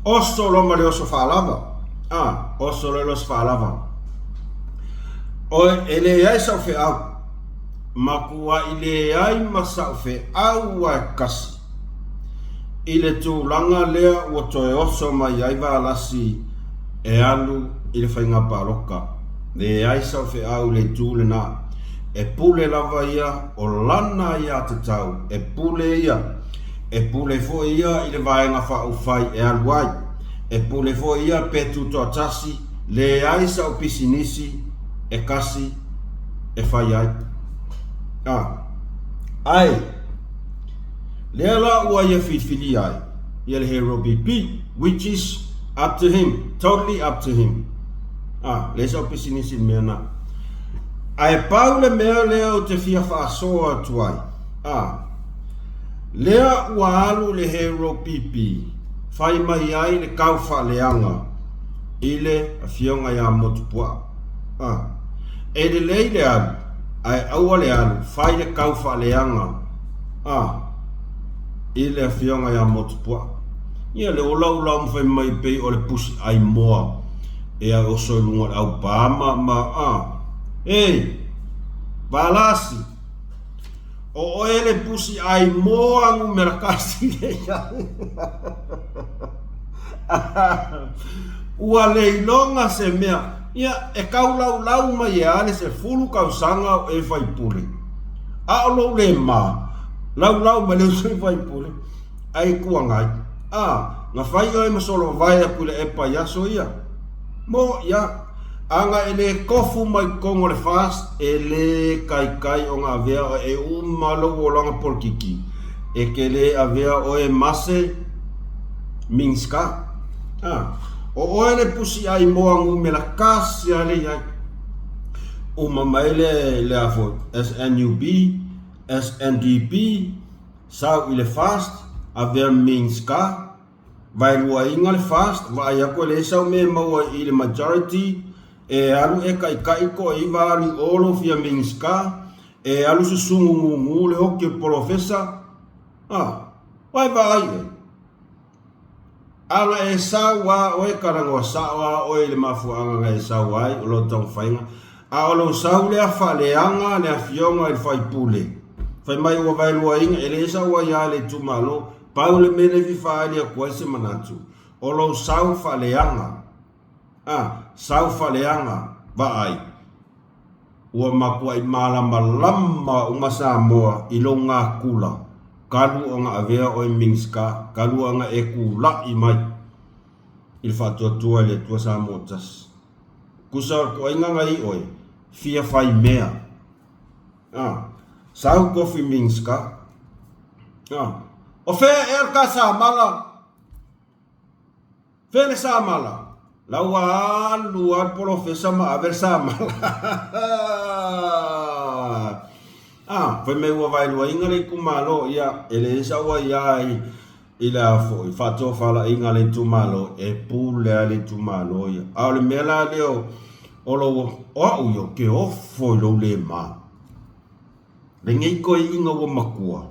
oso loa ma le oso faalava, a, oso loa le oso faalava. O e leai sau feau, matuai leai ma sau feau a e kasi i le tulaga lea ua toe oso mai ai Valasi e alu i le faiga palota. Leai sau feau i le itu lena. E pule lava ia o lana aiatatau, e pule ia. E pule foi ia i le Vaega Faaupufai e alu ai. E pule foi ia pe tutoatasi, leai sau pisinisi e kasi e fai ai. A. Ae, lea la ua ia filifilia ai ia le Hero BP, which is up to him, totally up to him. A, leai sau pisinisi i le mea na. Ae pau le mea lea ou te fia faasoa atu ai, a, lea ua alu le Hero BP, fai mai ai le tau faaleaga i le afioga ia Motupuaa. A, e lelei le alu, ae aua le alu, fai le tau faaleaga, a, i le afioga ia Motupuaa. Ia le ola ula ma fai mai pei o le pusi ai moa. E a oso i luga o le aupā ma, ma, a. Ei! Valasi! O oe le pusi ai moa numera kasi le iai. Ua le iloga se mea. Ia, e kaulaulau mai e a le 10 kausaga o e faipule. A o lou le ma, laulau mai le sui faipule, ai Itu Agai. A, na fai oe ma solovae atu i le epa i aso ia. Mo, ia, Ana e le tofu mai totonu o le FAST, e le taitai ona avea oe e uma lou olaga polokiki, e te le avea oe ma se Minisita. A, o oe le pusi ai moa numera kasi a le iai. Uma mai le, le a foi, SNUB, SNDP, sau i le FAST, avea Minisita, Vaeluaina le FAST, vaai atu e leai sau mea e maua i le majority, e alu e taitai toaiva alu i o lou fia Minisita, e alu susunu gugu le oti o le polofesa, a, ua e vaai i ai? Ana e sau a oe talanoa sao a oe i le mafuaaga na e sau ai o lou taumafaiga, a o lou sau lea faaleaga le afioga i le faipule, fai mai ua vaeluaina, e leai sau aia i le itumalo, Pau le mea lea e fia faaali atu ai se manatu, o lou sau faaleaga, a, sau faaleaga, vaai, ua matuai malamalama uma Samoa i lou gakula, talu ona avea oe Minisita, talu ona e tulai mai i le faatuatua i le Atua Samoa Tasi. Tusa o le toaiga na i oe, fia fai mea. A, sau tofi Minisita. A, o fea ea le ta samala? Fea le samala? La ua alu lava le polofesa ma ave le samala. A, fai mai ua vaeluaina le itumalo, ia, e leai sau aia i, i le a foi, faatofalaiga a le itumalo, e pule lava le itumalo ia. A o le mea la lea o, o lou, o au ia, ou te ofo i lou le ma. Lenei toeaiina ua matua,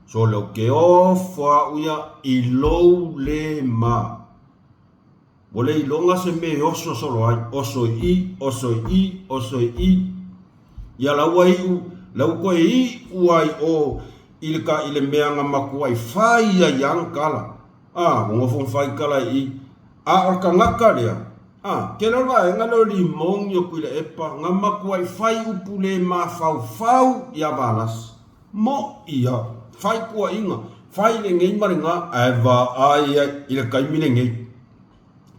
sole ou te ofo au ia i lou le ma. Ua le iloga se mea e oso solo ai, oso i i, oso i i, oso i i. Ia la ua iu, la ua toe iu ai o i le ka i le mea na matuai fai ai ana tala. A, ua nofo ma fai tala i i. A o le tagata lea, a, tele o le vaega lea o Limoni o Tuilaepa, na matuai fai upu le mafaufau ia Valasi. Moʻi ia, fai tuuaiga, fai lenei ma lena, ae vaai ai i le taimi lenei.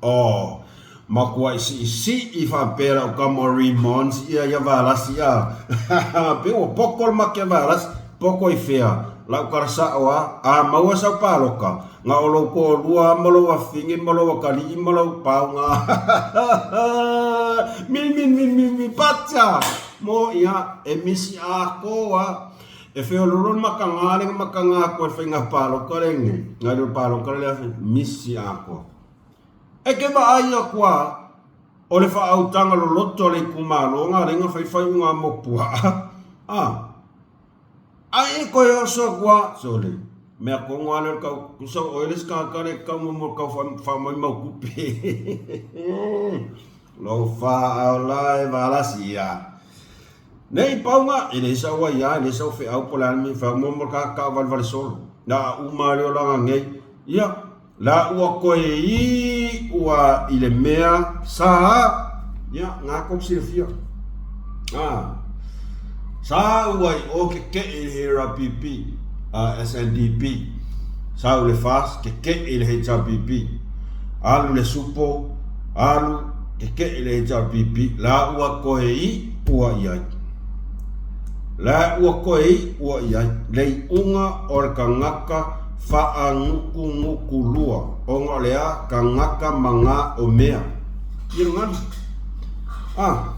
Oh, matuai siisii faapea lau tama Raymond ia ia Valasi a. Pei ua poto le make a Valasi, poto i fea? Lau tala sao a, a maua sau paloka, na o lou toalua a ma lou afine ma lou atalii ma lou paoga. Mi mi mi mi mi pacha! Mo ia, e misi atoa, e feololo le makaga le makaga atu ai le faiga palota lenei, nai lo palota le afe, misi atoa. E ke vaai atu a, o le faaautaga loloto a le itumalo na alai na fai faaiuga mo puaa, a, ai e koe oso atu a, sole, mea tonu a lea o le tau, tusa o oe le isi tagata lea e tau mo le tau faamai mau tupe. Lou faaola e valasi ia. Nei pauga, e leai sau aia, e leai sau feau po o le a le mea e fai, mo mo le taavalevalesolo solo. La a uma lea o laga nei, ia, la ua toe iu i le mea sa, ia, na tou silafia. Ah, sa ua i o kekeʻi i le HRPP, SNDP, sau le FAST, kekeʻi i le HRPP, alu le SUPO, Alu, kekeʻi le HRPP, la ua toe iʻua i ai. La ua toe iʻua i ai le iʻuga o le tagata faangutungutu lua, ona o le a tagata maga o mea. Ia le galu. Ah,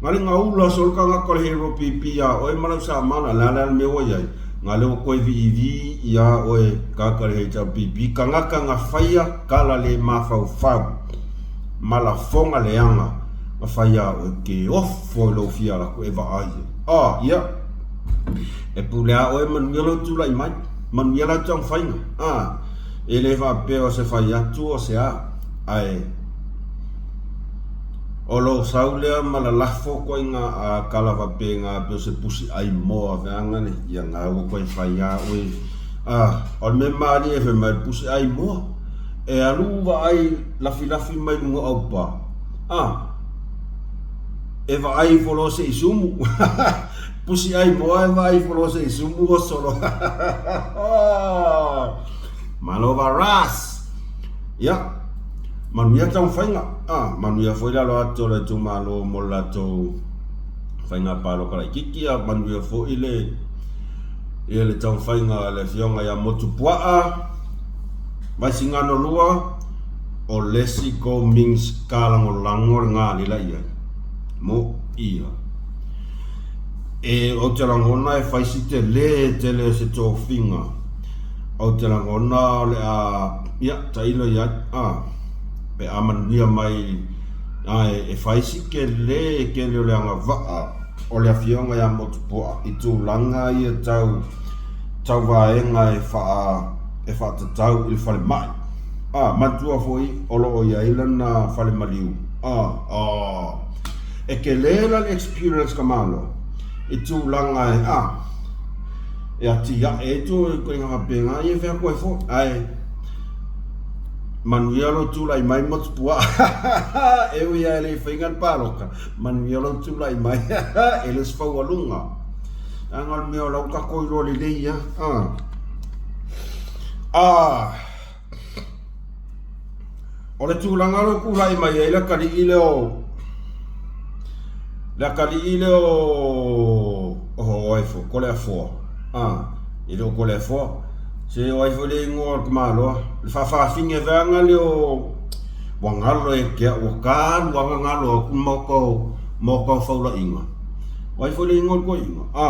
na le gaula solo tagata o le HRPP iā oe ma lau samala, le a le a le mea ua i ai? Na le ua toe viivii iā oe tagata o le HRPP, tagata na faia tala le mafaufau ma lafoga leaga na fai iā oe ke ofo i lou fia alu atu e vaai ai. Ah, ia, e pule a oe manuia lou tulai mai, manuia lau taumafaiga. Ah, e le faapea o se fai atu o se a, ae. O lou sau lea ma lalafo koe nga a kala faapena pei o se pusi ai moa feaga le ia nga ua koe fai a oe a o le mea malie fai mai le pusi ai moa e alu vaai lafilafi mai luga o aupa a e vaai ifo loa se i sumu pusi ai moa e vaai ifo loa se i sumu oso loa malo varas Ia, manuia taumafaiga, a, manuia foi le alo atu o le itumalo mo le latou faiga palota laitiiti, a manuia foi le ia le taumafaiga a le afioga ia Motupuaa, Vaisigano 2, o le isi kou Minisita Lagolago lena lea la i ai, mo ia. E, ou te lagona e fai si tele tele o se tofiga. Ou te lagona o le a, ia, tailo i ai, a, pe a manuia mai, a, e, e fai si tele tele o le agavaa o le afioga ia Motupuaa i tulaga ia tau, tau vaega e faa, e faatatau i le falemai. A, manatua foi o lo o i ai lana fale maliu. A, a, e tele la le experience ka Malo i tulaga e, a, e atiae ai tu ituaiga faapena ia e fai atu ai foi ae manuia lou tulai mai Motupuaa e ui lava e le i faiga le palota manuia lou tulai mai e le o se faualuga leaga o le mea o la ua tatou iloa lelei lava a O le tulaga lea ua tulai mai ai le atalii lea o le atalii lea o o ai foi Toleafoa a e le o Toleafoa se o ai foi le igoa o le tamaloa le faafafine vaega lea o ua galo ia te au ua talu lava ona galo atu le maota o maota o Faulaiga o ai foi le igoa o le toeaina a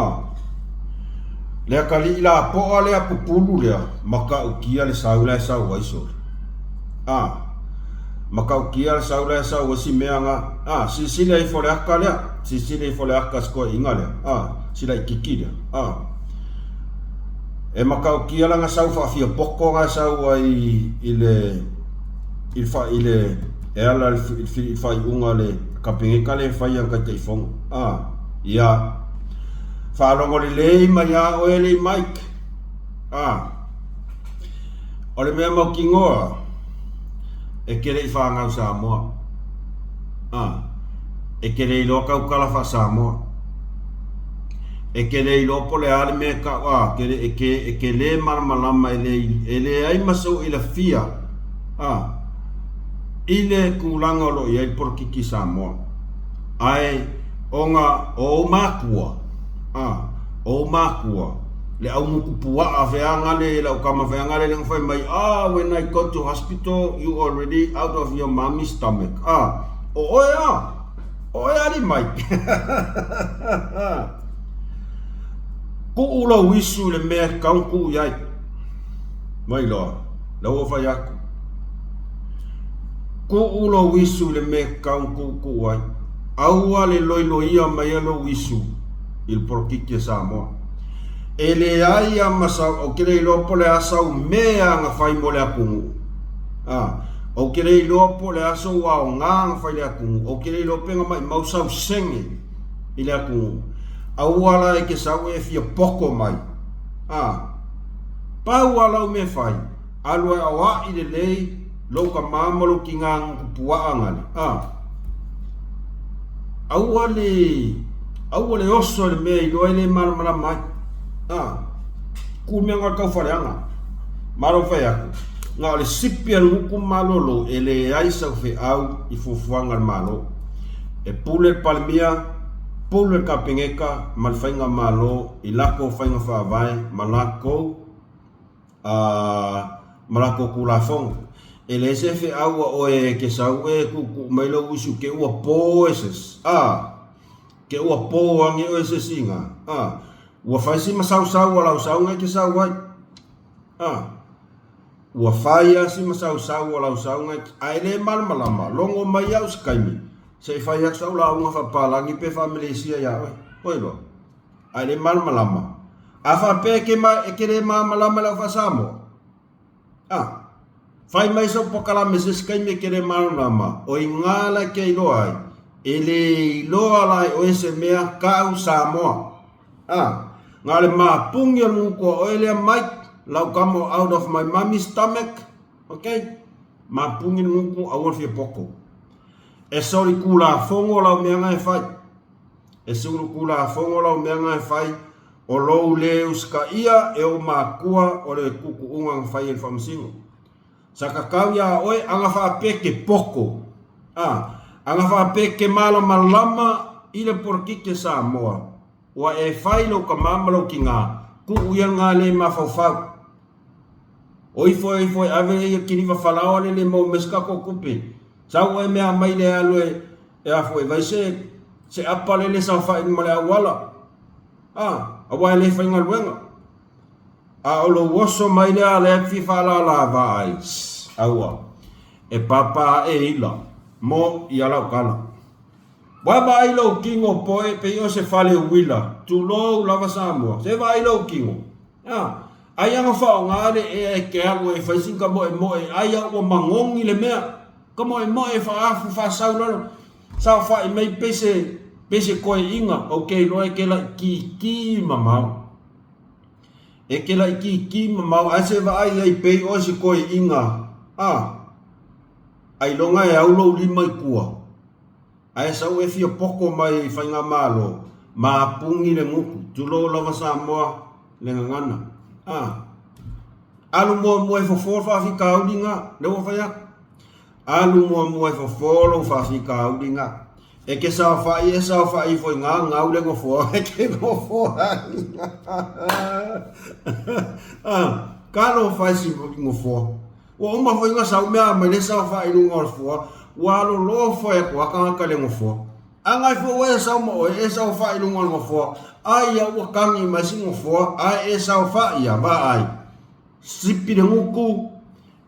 Le atalii lapoa lea pupulu lea, matautia le sau la e sau ai sole. A, matautia le sau la e sau ai si mea na. A, silasila ifo le ata lea, silasila ifo le ata si toeaina lea, a, si laititi lea, a. E matautia lana sau faafiapoto na e sau ai i le, i le, i le, e ala i le faaiuga a le Kapeneta lea e fai e ana Taitaifono. A, ia. Faalogo lelei mai ia oe alii Mike. A. O le mea mautinoa, e te le i fanau Samoa. A. E te le iloa tautala faa-Samoa. E te le iloa po o le a le mea e tau, a, te le, e te, e te le malamalama e le, e leai ma sou ilafia, a, i le tulaga o lo o i ai le polokiki Samoa. Ae ona o ou makua, a, o ou makua, le augutu puaa feagale, lau tama feagale lea na fai mai, ah, when I go to hospital, you already out of your mommy's stomach. Ah, o oe a, o oe ali mai. Kuu lou isu i le mea e tatau ona tuu i ai. Mai loa, la ua fai atu. Tuu lou isu i le mea e tatau ona tuutuu ai. Aua le loiloia maia lou isu i le polokiki a Samoa. E leai a ma sau, ou te le iloa po o le a sau mea na fai mo le atunuu. A, ou te le iloa po o le a sou aoga na fai i le atunuu. Ou te le iloa pe na maimau sau sene i le atunuu. Aua la e te sau e fia poto mai. A, pau a lau mea fai, Alu e aoaʻi lelei lou kamā ma lou kīgā gutu puaʻa gale, a. Aua le, aua le oso i le mea iloa e le malamalama ai, a. Ku mea ga taufaleaga. Malo fai atu, na o le sipi a le gutu malolo e leai sau feau i fuafuaga a le Malo. E pule le Palemia, pule le Kapeneta ma le Faigamalo i latou faiga faavae ma latou a ma latou Tulafono. E leai se feau a oe e te sau e tuutuu mai lou usu ke ua po e se isi, a, ke ua po ane oe e se isi iga, a, ua fai si masausau a lau sauga e te sau ai, a, ua fai a si masausau a lau sauga e te, ae le malamalama, logo mai au se taimi, se i fai atu sau lauga faapapalagi pe faamelesia ia oe, oi loa. Ae le malamalama. A faapea e ke, e ke le malamalama i lau faa-Samoa? A. Fai mai sau polokalame se isi taimi e ke le malamalama, o iga la e ke iloa ai. E le iloa la e oe se mea kau Samoa. A, na o le mapungi o le gutu a oe lea Mike, lau come out of my mommy's stomach, ok? Mapungi le gutu aua le fia poto. E solitulafono lau mea na e fai. E solitulafono lau mea na e fai, o lou le usitaia e ou matua o le tuutuuga na fai e le Faamasino. Sa tatau iā oe aga faapea ke poko, a, aga faapea ke malamalama i le polokiki a Samoa, ua e fai lou tama ma lou tinā, tuu ia lena le mafaufau. O ifo e ifo e ave ia kiliva falaoa le le maua mai se tatou tupe. Sau oe mea mai le alu e, e a foi, vai se, se apa lele saofai ma le auala. A, aua e le faigaluega. A o lou oso mai lea a lea e fia faalala ai, aua, e pāpā aʻe ila mo ia lau tala. Ua vaai lou kino poe pei o se fale uila, tulou lava Samoa, se vaai lou kino. A, ai ana faaaoga le ea e ke alu ai e fai sin ka moemoe, ai a ua magogi le mea, ka moemoe e faaafu faasau lalo, saofai mai pei se, pei se koeina, ou te iloa e ke laʻikiiki mamao. E ke laʻikiiki mamao ae se vaai ai pei oe se koeʻiga a ailoga e au lou lima i tua ae sau e fia poko mai i faigamalo ma puni le gutu tulou lava Samoa le gagana a alu muamua e fofo le faafitauli na lea ua fai atu. Alu muamua e fofo lou faafitauli na. E ke saofai e saofai ifo i nga gau le nofoa e ke nofo ai. Ah, talofa e si nofoa. Ua uma foi na sau mea mai le saofai i luga o le foa, ua alolofa e atu a tagata le nofoa. A nai foi ua e sau ma oe e saofai i luga o le nofoa, ai ia ua tagi mai si nofoa, ae e saofai ia, vaai. Sipi le gutu,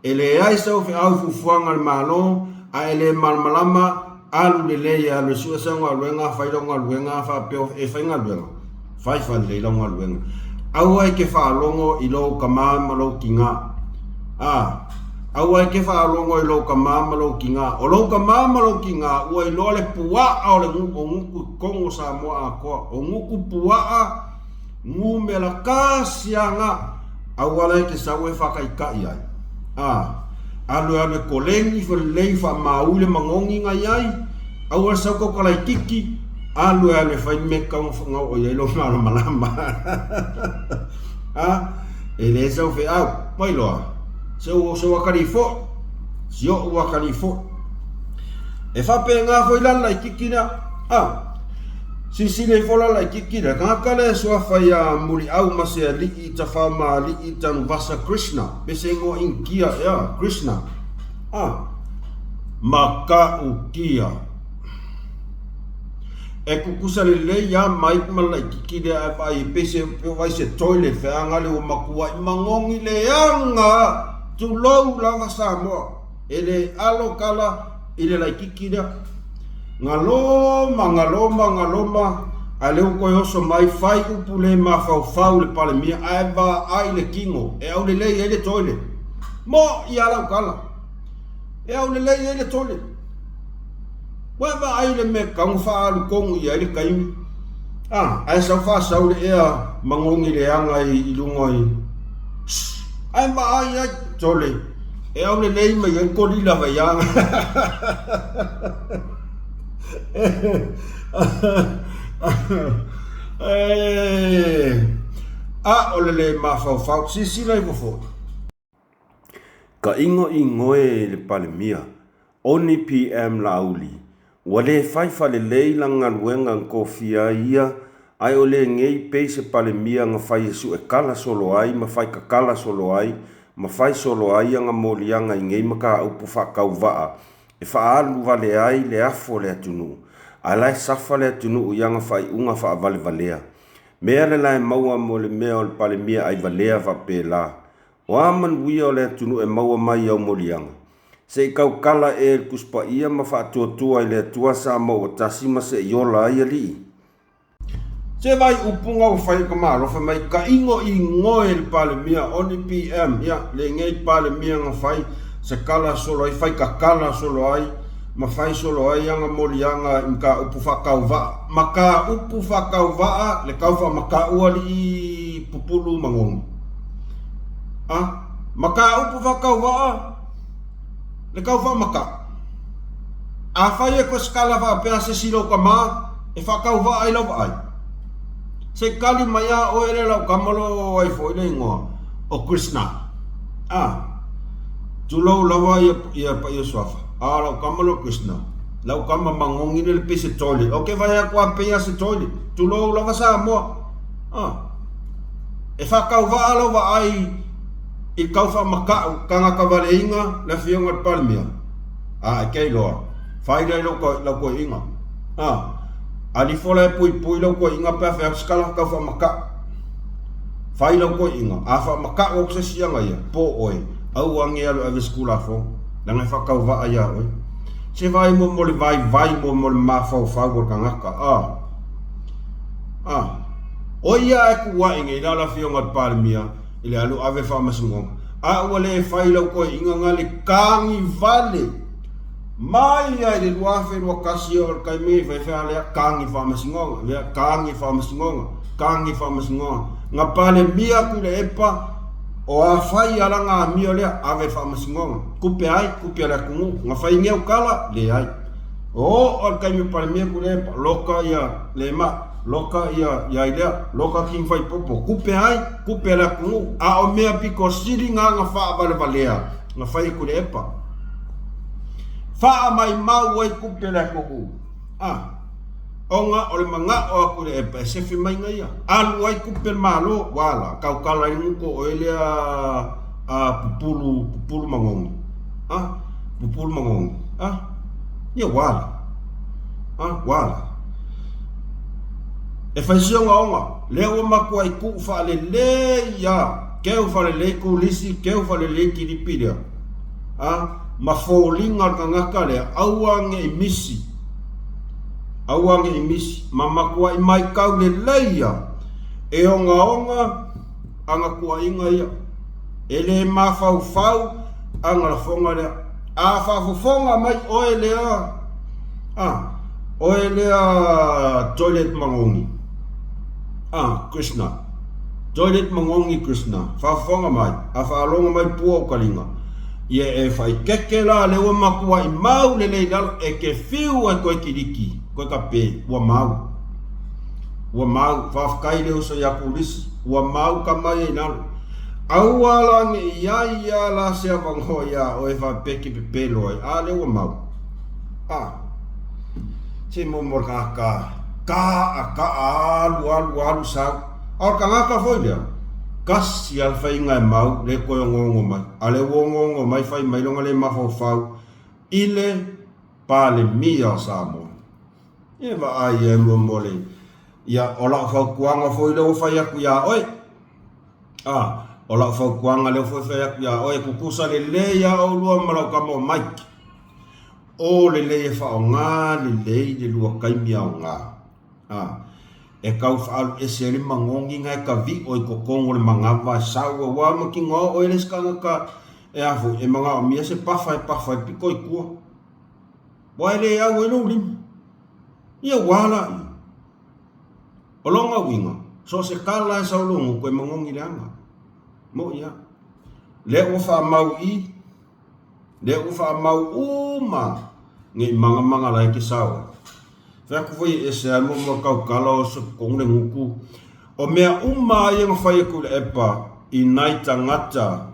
E leai sau feau i fuafuaga a le Malo, a e le malamalama, alu lelei e alu e sue sau galuega, fai lau galuega, faapea e fai galuega, fai faalelei lau galuega. Aua e te faalogo i lou tama ma lou tina. A, aua e te faalogo i lou tama ma lou tina. O lou tama ma lou tina ua iloa le puaa o le o gutu i totonu o Samoa atoa. O gutu puaa Numera kasi aga auala e te sau e whakaikai ai. A, alu e alu e koleni whalelei whaamaui le magogi ngai ai, aua sau kau kalaitiki, alu e alu e whai me kau ngau o iai lo malamalama. A, e le sau wheau, mai loa, se u se wakari fo, si o wakari fo. E whape ngā foi lala i kikina, a, Silasila ifo la laitiiti le tagata lea e suafa ia Muliau ma se alii Tafamaali'i Tanuvasa Krishna, pe se igoa Initia ea, Krishna. A, matautia. E tutusa lelei a Mike ma le laitiiti lea ae vaai pei se pei vaai se toilet feaga le ua matuai magogi leaga tulou lava Samoa. E le alo tala i le laitiiti lea. Galoma, galoma, galoma, a lea ua toe oso mai, fai upu le mafaufau i le Palemia ae vaai le tino e aulelei ai le toilet. Moʻi a lau tala. E aulelei ai le toilet. Ua e vaai i le mea tatau ona faaalu tonu i ai le taimi. A, ae sau faasau le ea magogi leaga i luga i... Ae vaai ai, sole. E aulelei mai ai kolila vaiaga. A o le le mafaufau, silasila ifo foi. Ka igoigoe i le Palemia, Oni PM Laauli, ua le fai faalelei lana galuega na tofia ai ia, ae o lenei pei se Palemia na fai e suekala solo ai ma fai tatala solo ai ma fai solo ai ana moliaga i nei mataupu faatauvaa e faaalu vale ai le afo o le atunuu, ae la e safa le atunuu i ana faaiuga faavalevalea. Mea le la e maua mo le mea o le Palemia aivalea faapela. O a manuia o le atunuu e maua mai i au moliaga? Se i tautala ea i le Tusi Paia ma faatuatua i le Atua Samoa ua tasi ma se i ola ai alii? Se vai upu nga ua fai e ka Malo fai mai ka igo igoe le Palemia oni PM ia lenei Palemia nga fai se kala solo ai fai kakala solo ai ma fai solo ai aga moliaga i mataupu faatauvaa, mataupu faatauvaa le tau faamatau alii pupulu ma gogi. A, mataupu faatauvaa le tau faamatau. Afai e toe sikala faapea se isi lou tama e faatauvaa ai lau vaai, se i tali mai lava oe lea lau tama lo o ai foi le igoa o Krishna. A, tulou lava ia, ia paia suafa. A, lau tama lo Krishna. Lau tama magogi lele pei se toilet. Ok, vai atu a pei a se toilet. Tulou lava Samoa. A, e faatauvaa lau vaai i tau faamatau tagata valeiga le afioga i le Palemia. A, e te iloa, fai lea i lau, lau toeaiina. A, alifo la e puipui lau toeaiina pe a fai atu se tala tau faamatau. Fai lau toeaiina, a faamatau atu se isi aga ia, po oe, aua ne i alu e ave i se Tulafono, leaga e faatauvaa ia oe. Se vaai mo mo le vaivai mo mo le mafaufau o le tagata, a. A, o ia e kuai nei la le afioga i le Palemia i le alu ave faamasinoga, a ua le fai lau toeaiina nga le tagivale mai ai le 2021 o le taimi e fai fai lea tagi faamasinoga, lea tagi faamasinoga, tagi faamasinoga. Na Palemia Tuilaepa o a fai ala nga amio lea ave faamasinoga. Kupe ai, kupe a le atunuu. Na fai ngeu kala, leai. O o le taimi o Palemia Tuilaepa, loka ia le ma. Loka ia ia lea, loka King Faipopo, kupe ai, kupe a le atunuu, a o mea pito sili na na faavalevalea na fai e Tuilaepa. Faamaimau ai kupe a le atunuu, a, ona o le manao a Tuilaepa e sefe mai na ia. Alu ai kupe a le Malo, ua ala, tautala ai le gutu o oe lea a pupulu, pupulu magogi, a, pupulu magogi, a, ia ua ala, a, ua ala. E fai si ogaoga, lea ua matuai tuu faalelei lava, keu faalelei kulisi, keu faalelei kilipi lea, a, ma foliga o le tagata lea, aua ne i misi, aua ne i misi, ma matuai matau lelei lava, e ogaoga ana tuuaiga ia, e le mafaufau ana lafoga lea. A faafofoga mai oe lea, a, oe lea toilet magogi, a, Krishna, toilet magogi Krishna, faafofoga mai, a faalogo mai pua o kaliga, ia e faikeke la lea ua matuai mau lelei i lalo, e te fiu ai koe kiliki, koe kape, ua mau. Ua mau, faafetai le uso ia Kulisi, ua mau ka mai ai lalo. Aua la ne i iai ia la se avanoa iā oe faapea ke pepelo ai, a lea ua mau. A, se mo mo le tagata, ka'a ka'a alu alu alu sau. A o le tagata foi lea, kasi a le faiga e mau, le toe onoono mai. A lea ua onoono mai fai mai lona le mafaufau i le Palemia o Samoa. E vaai ai mo mo le, ia, o lau fautuaga foi lea ua fai atu iā oe. A, o lau fautuaga lea foi fai atu iā oe, tutusa lelei lava oulua ma lau tama o Mike. O lelei e faaaoga lelei le lua taimi aoga. A, e tau faaalu ese ai le magogi na e tavi'o i totonu o le manava e sau aua ma tinoa oe le isi tagata e a foi, e manaomia se pafa e pafa ai le pito i tua. Ua e le au ai lou lima. Ia ua ala ia. O lona uiga, so o se tala e sau lou gutu e magogi leaga. Moʻi lava. Lea ua faamau i, lea ua faamau uma ne i magamagala ai ke sao ai. Fai atu foi e ese ai mo mo tautala o se totonu le gutu. O mea uma ia na fai e Tuilaepa i nai tagata,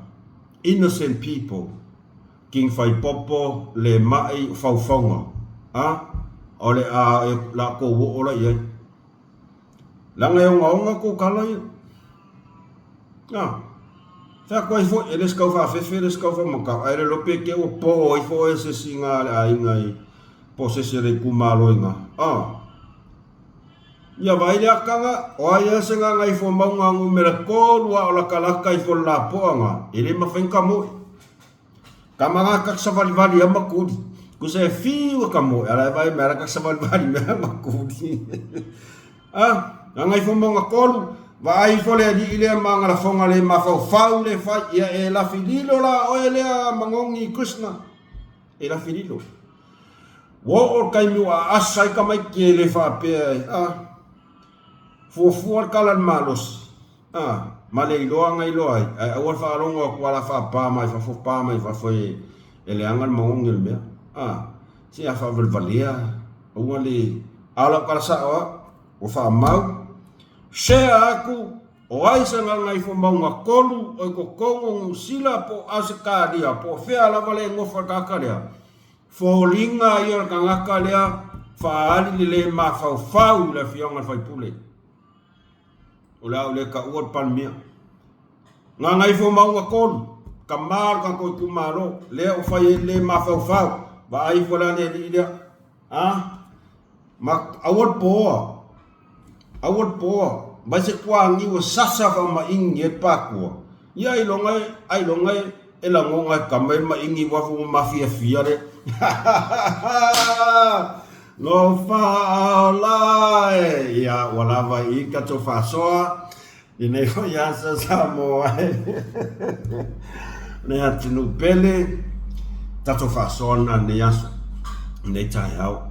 innocent people, King Faipopo, le maʻi o faufauga, a o le a e lakou oo la i ai. Leaga e ogaoga kou kala ia. A, fai atu ai foi, e le se kau faafefe, e le se kau faamakau, ae le iloa pe te ua po ifo oe e se isi iga a le aiga i, po o se isi o le itumalo iga. A, ia vaai le akaga, o ai ea se gagaifomauga numera tolu a o latalata ifo le lapoa ga, e le mafai ona tamoe. Tama nga kak savalivali a makuli. Ku se fiu ka mo ala e vai me ala kak savalivali me a makuli. Ah, nga ngai fo monga kolu, va ai fo le ali ile ma nga la fonga le ma fau fau le fai ia e la fililo la oe lea mangongi Krishna. E la fililo. Ua oo le taimi ua aasa ai tamaiti e le faapea e, a, fuafua le tala i le malosi, a, ma le iloa na iloa ai, ae aua le faalogo atu a la faapa mai fafo, pa mai fafo e, e leaga le magogi o le mea, a, se a faavalevalea, aua le, a o lau tala sao lava, ua faamau, share atu, O ai se Gagaifomauga 3 o i totonu o Niu Sila po o Ausetalia po o fea lava le nofo a le tagata lea, foliga ia o le tagata lea faaali le le mafaufau i le afioga i le faipule. O le a ou le taua le Palemia. Gagaifomauga 3, tama o le tatou itumalo, lea ua fai ai le le mafaufau, vaai ifo la le alii lea. A? Ma aua le poa. Aua le poa. Mai se tuaniu e sasa faamaingi ai le patua. Ia ailoga e, ailoga e, e lagona e tama e maingi uafu ua mafiafia le. No faaola e. Ia ua lava i i tatou faasoa. Lenei foi aso Samoa e Le atunuu pele, tatou faasoa lena lenei aso, lenei taeao.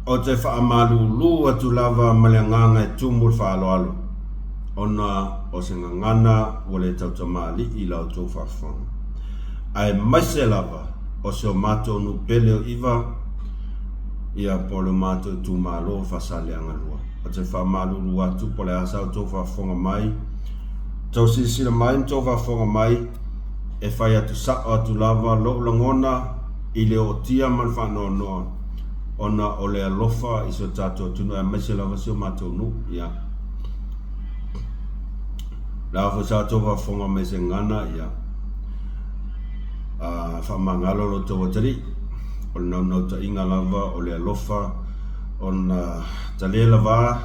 Ou te faamalulu atu lava ma le agaga e tumu le faaaloalo, ona o se gagana ua le tautamalii i la outou faafofoga, aemaise lava o si o matou nuu pele o Iva, ia po o le matou itumalo o Faasaleleaga 2. Ou te faamalulu atu po o le a sa outou faafofoga mai, tou silasila mai ma tou faafofoga mai, e fai atu sao atu lava lou lagona i le ootia ma le faanoanoa ona o le alofa i si o tatou atunuu aemaise lava si o matou nuu. Ia. Le a foi sa outou faafofoga mai se gagana, ia, a faamagalo lo outou atalii. O le naunautaiga lava o le alofa ona tale lava,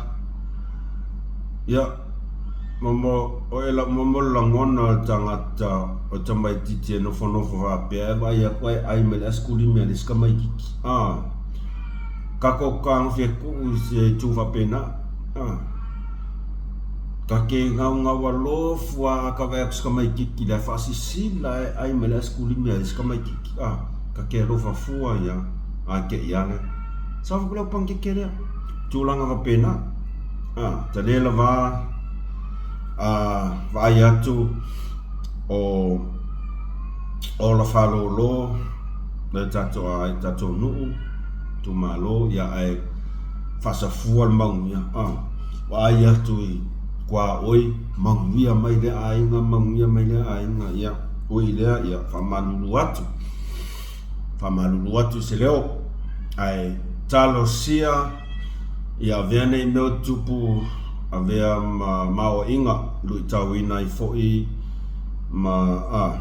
ia, momo, o e lau momo le lagona o le tagata o tamaititi e nofonofo faapea e vaai atu ae ai mai le asikulimi a le isi tamaititi. A, kakou tagofia tuu i se itu faapena. A, ka ke gaugau alofu a ka vaai atu se tamaititi la e faasisila ae ai mai le asikulimi a le isi tamaititi. A, ka ke alofa fua ia, a ke i ale. Sa fai ku lau panikeke lea. Tulaga faapena. A, tale lava a vaai atu o ola faalōlō le tatou ai tatou nuu itumalo ia ae faasafua le manuia a vaai atu i tuaoi manuia mai lea aiga manuia mai lea aiga ia ui lea ia faamalulu atu faamalulu atu i se leo ae talosia ia avea nei mea o tupu avea ma maoaiga luitauina ai foi ma a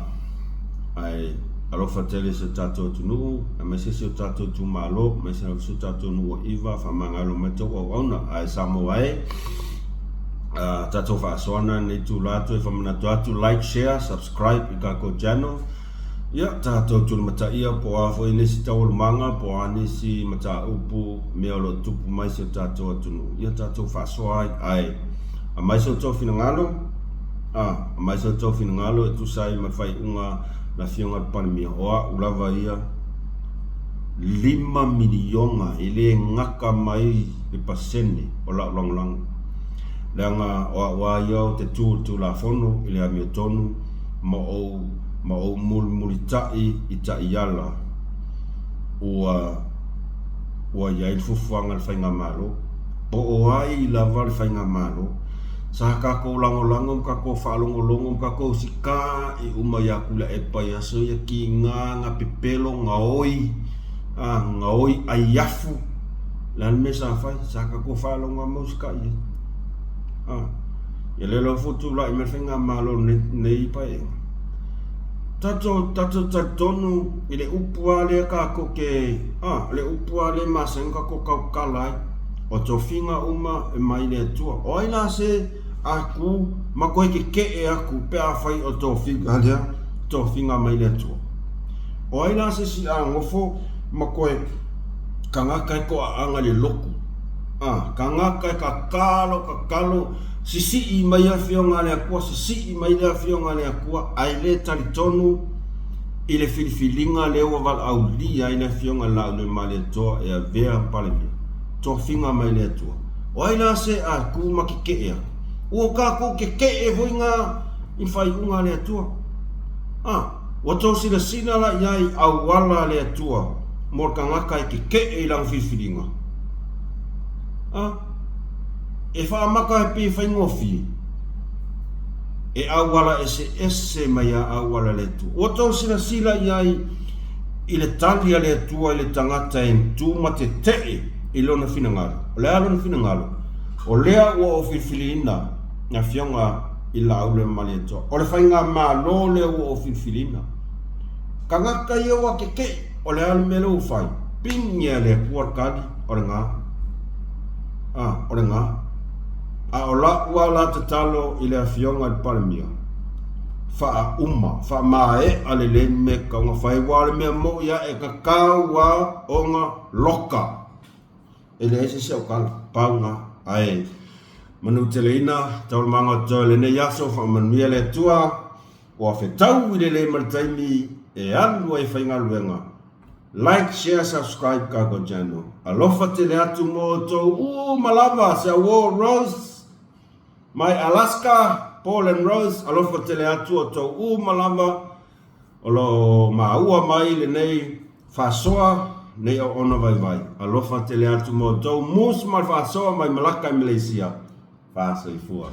ae alofa tele i si o tatou atunuu aemaise si o tatou itumalo aemaise lava si o tatou nuu o Iva faamagalo mai tou auauna ae Samoa e tatou faasoana lenei itula atu e faamanatu atu like share subscribe i tatou channel Ia, tatou tulimataia po o a foi nisi taualumaga, po o a nisi mataupu, mea o lo o tupu mai si o tatou atunuu, ia tatou faasoa ai. Ae, aumai so outou finagalo, a, aumai so outou finagalo e tusa ai ma le faaiuga a le Afioga i le Palemia. O au lava ia, $5 miliona e le gata mai le pasene o lau lagolago. Leaga o au lava ia ou te tu i le Tulafono i le amiotonu, ma ou ma ou mulimulitai i taiala ua ua i ai le fuafuaga a le Faigamalo, po o ai lava le Faigamalo. Sa tatou lagolago ma tatou faalogologo ma tatou sika'i uma ia Tuilaepa i aso ia, tiga na pepelo, gaoi, a, gaoi aiafu. O le a le mea sa fai? Sa tatou faalogo lava ma usitai i ai. A. Ia lea lava foi tulai mai le faigamalo i lenei paeaiga. Tatou, tatou talitonu i le upu lava lea tatou te, a, le upu lava lea e masani ona tatou tautala ai, o tofiga uma e mai le Atua. O ai la se aku ma toe tetee atu pe afai o le tofiga lea, tofiga mai le Atua? O ai la se isi a nofo ma toe tagata e toaaga i le lotu? A, tagata e tatalo, tatalo, sisii mai Afioga a le Atua, sisii mai le Afioga a le Atua, ae le talitonu I le filifiliga lea ua valaaulia ai le Afioga i le Laaulialemalietoa e avea Palemia, tofiga mai le Atua. O ai la se a tu ma keke'e atu? Ua tatou keke'e foi na i le faaiuga a le Atua. A, ua tou silasila la i ai i auala a le Atua mo le tagata e keke'e i lana filifiliga? A, e faamata e pei e faigofie, e auala eseese mai a auala a le Atua. Ua tou silasila i ai i le tali a le Atua i le tagata e tu ma tete'e i lona finagalo. O le a lona finagalo? O lea ua ou filifiliina le Afioga i Laauli ma Malietoa. O le faigamalo lea ua ou filifiliina. Tagata ia ua tete'e, o le a le mea lea ua fai? Pigi e le Atua le tali, o lena. A, o lena. A o la'u lava la tatalo i le Afioga i le Palemia, faauma, faamaea lelei le mea e tatau ona fai, aua o le mea mo'i lava e tatau lava ona loka. E leai se isi autala, pau lena. Ae manuteleina taualumaga o totoe o lenei aso, faamanuia le Atua, ua fetaui lelei ma le taimi e alu ai e faigaluega. Like, share, subscribe Cargo Channel. Alofa tele atu mo outou uma lava, se auo Rose mai Alaska, Paul and Rose, alofa tele atu outou uma lava o lo o maua mai lenei faasoa, nei auauna vaivai. Alofa tele atu mo outou, Moose ma le faasoa mai Malacca i Malaysia. Faasoifua.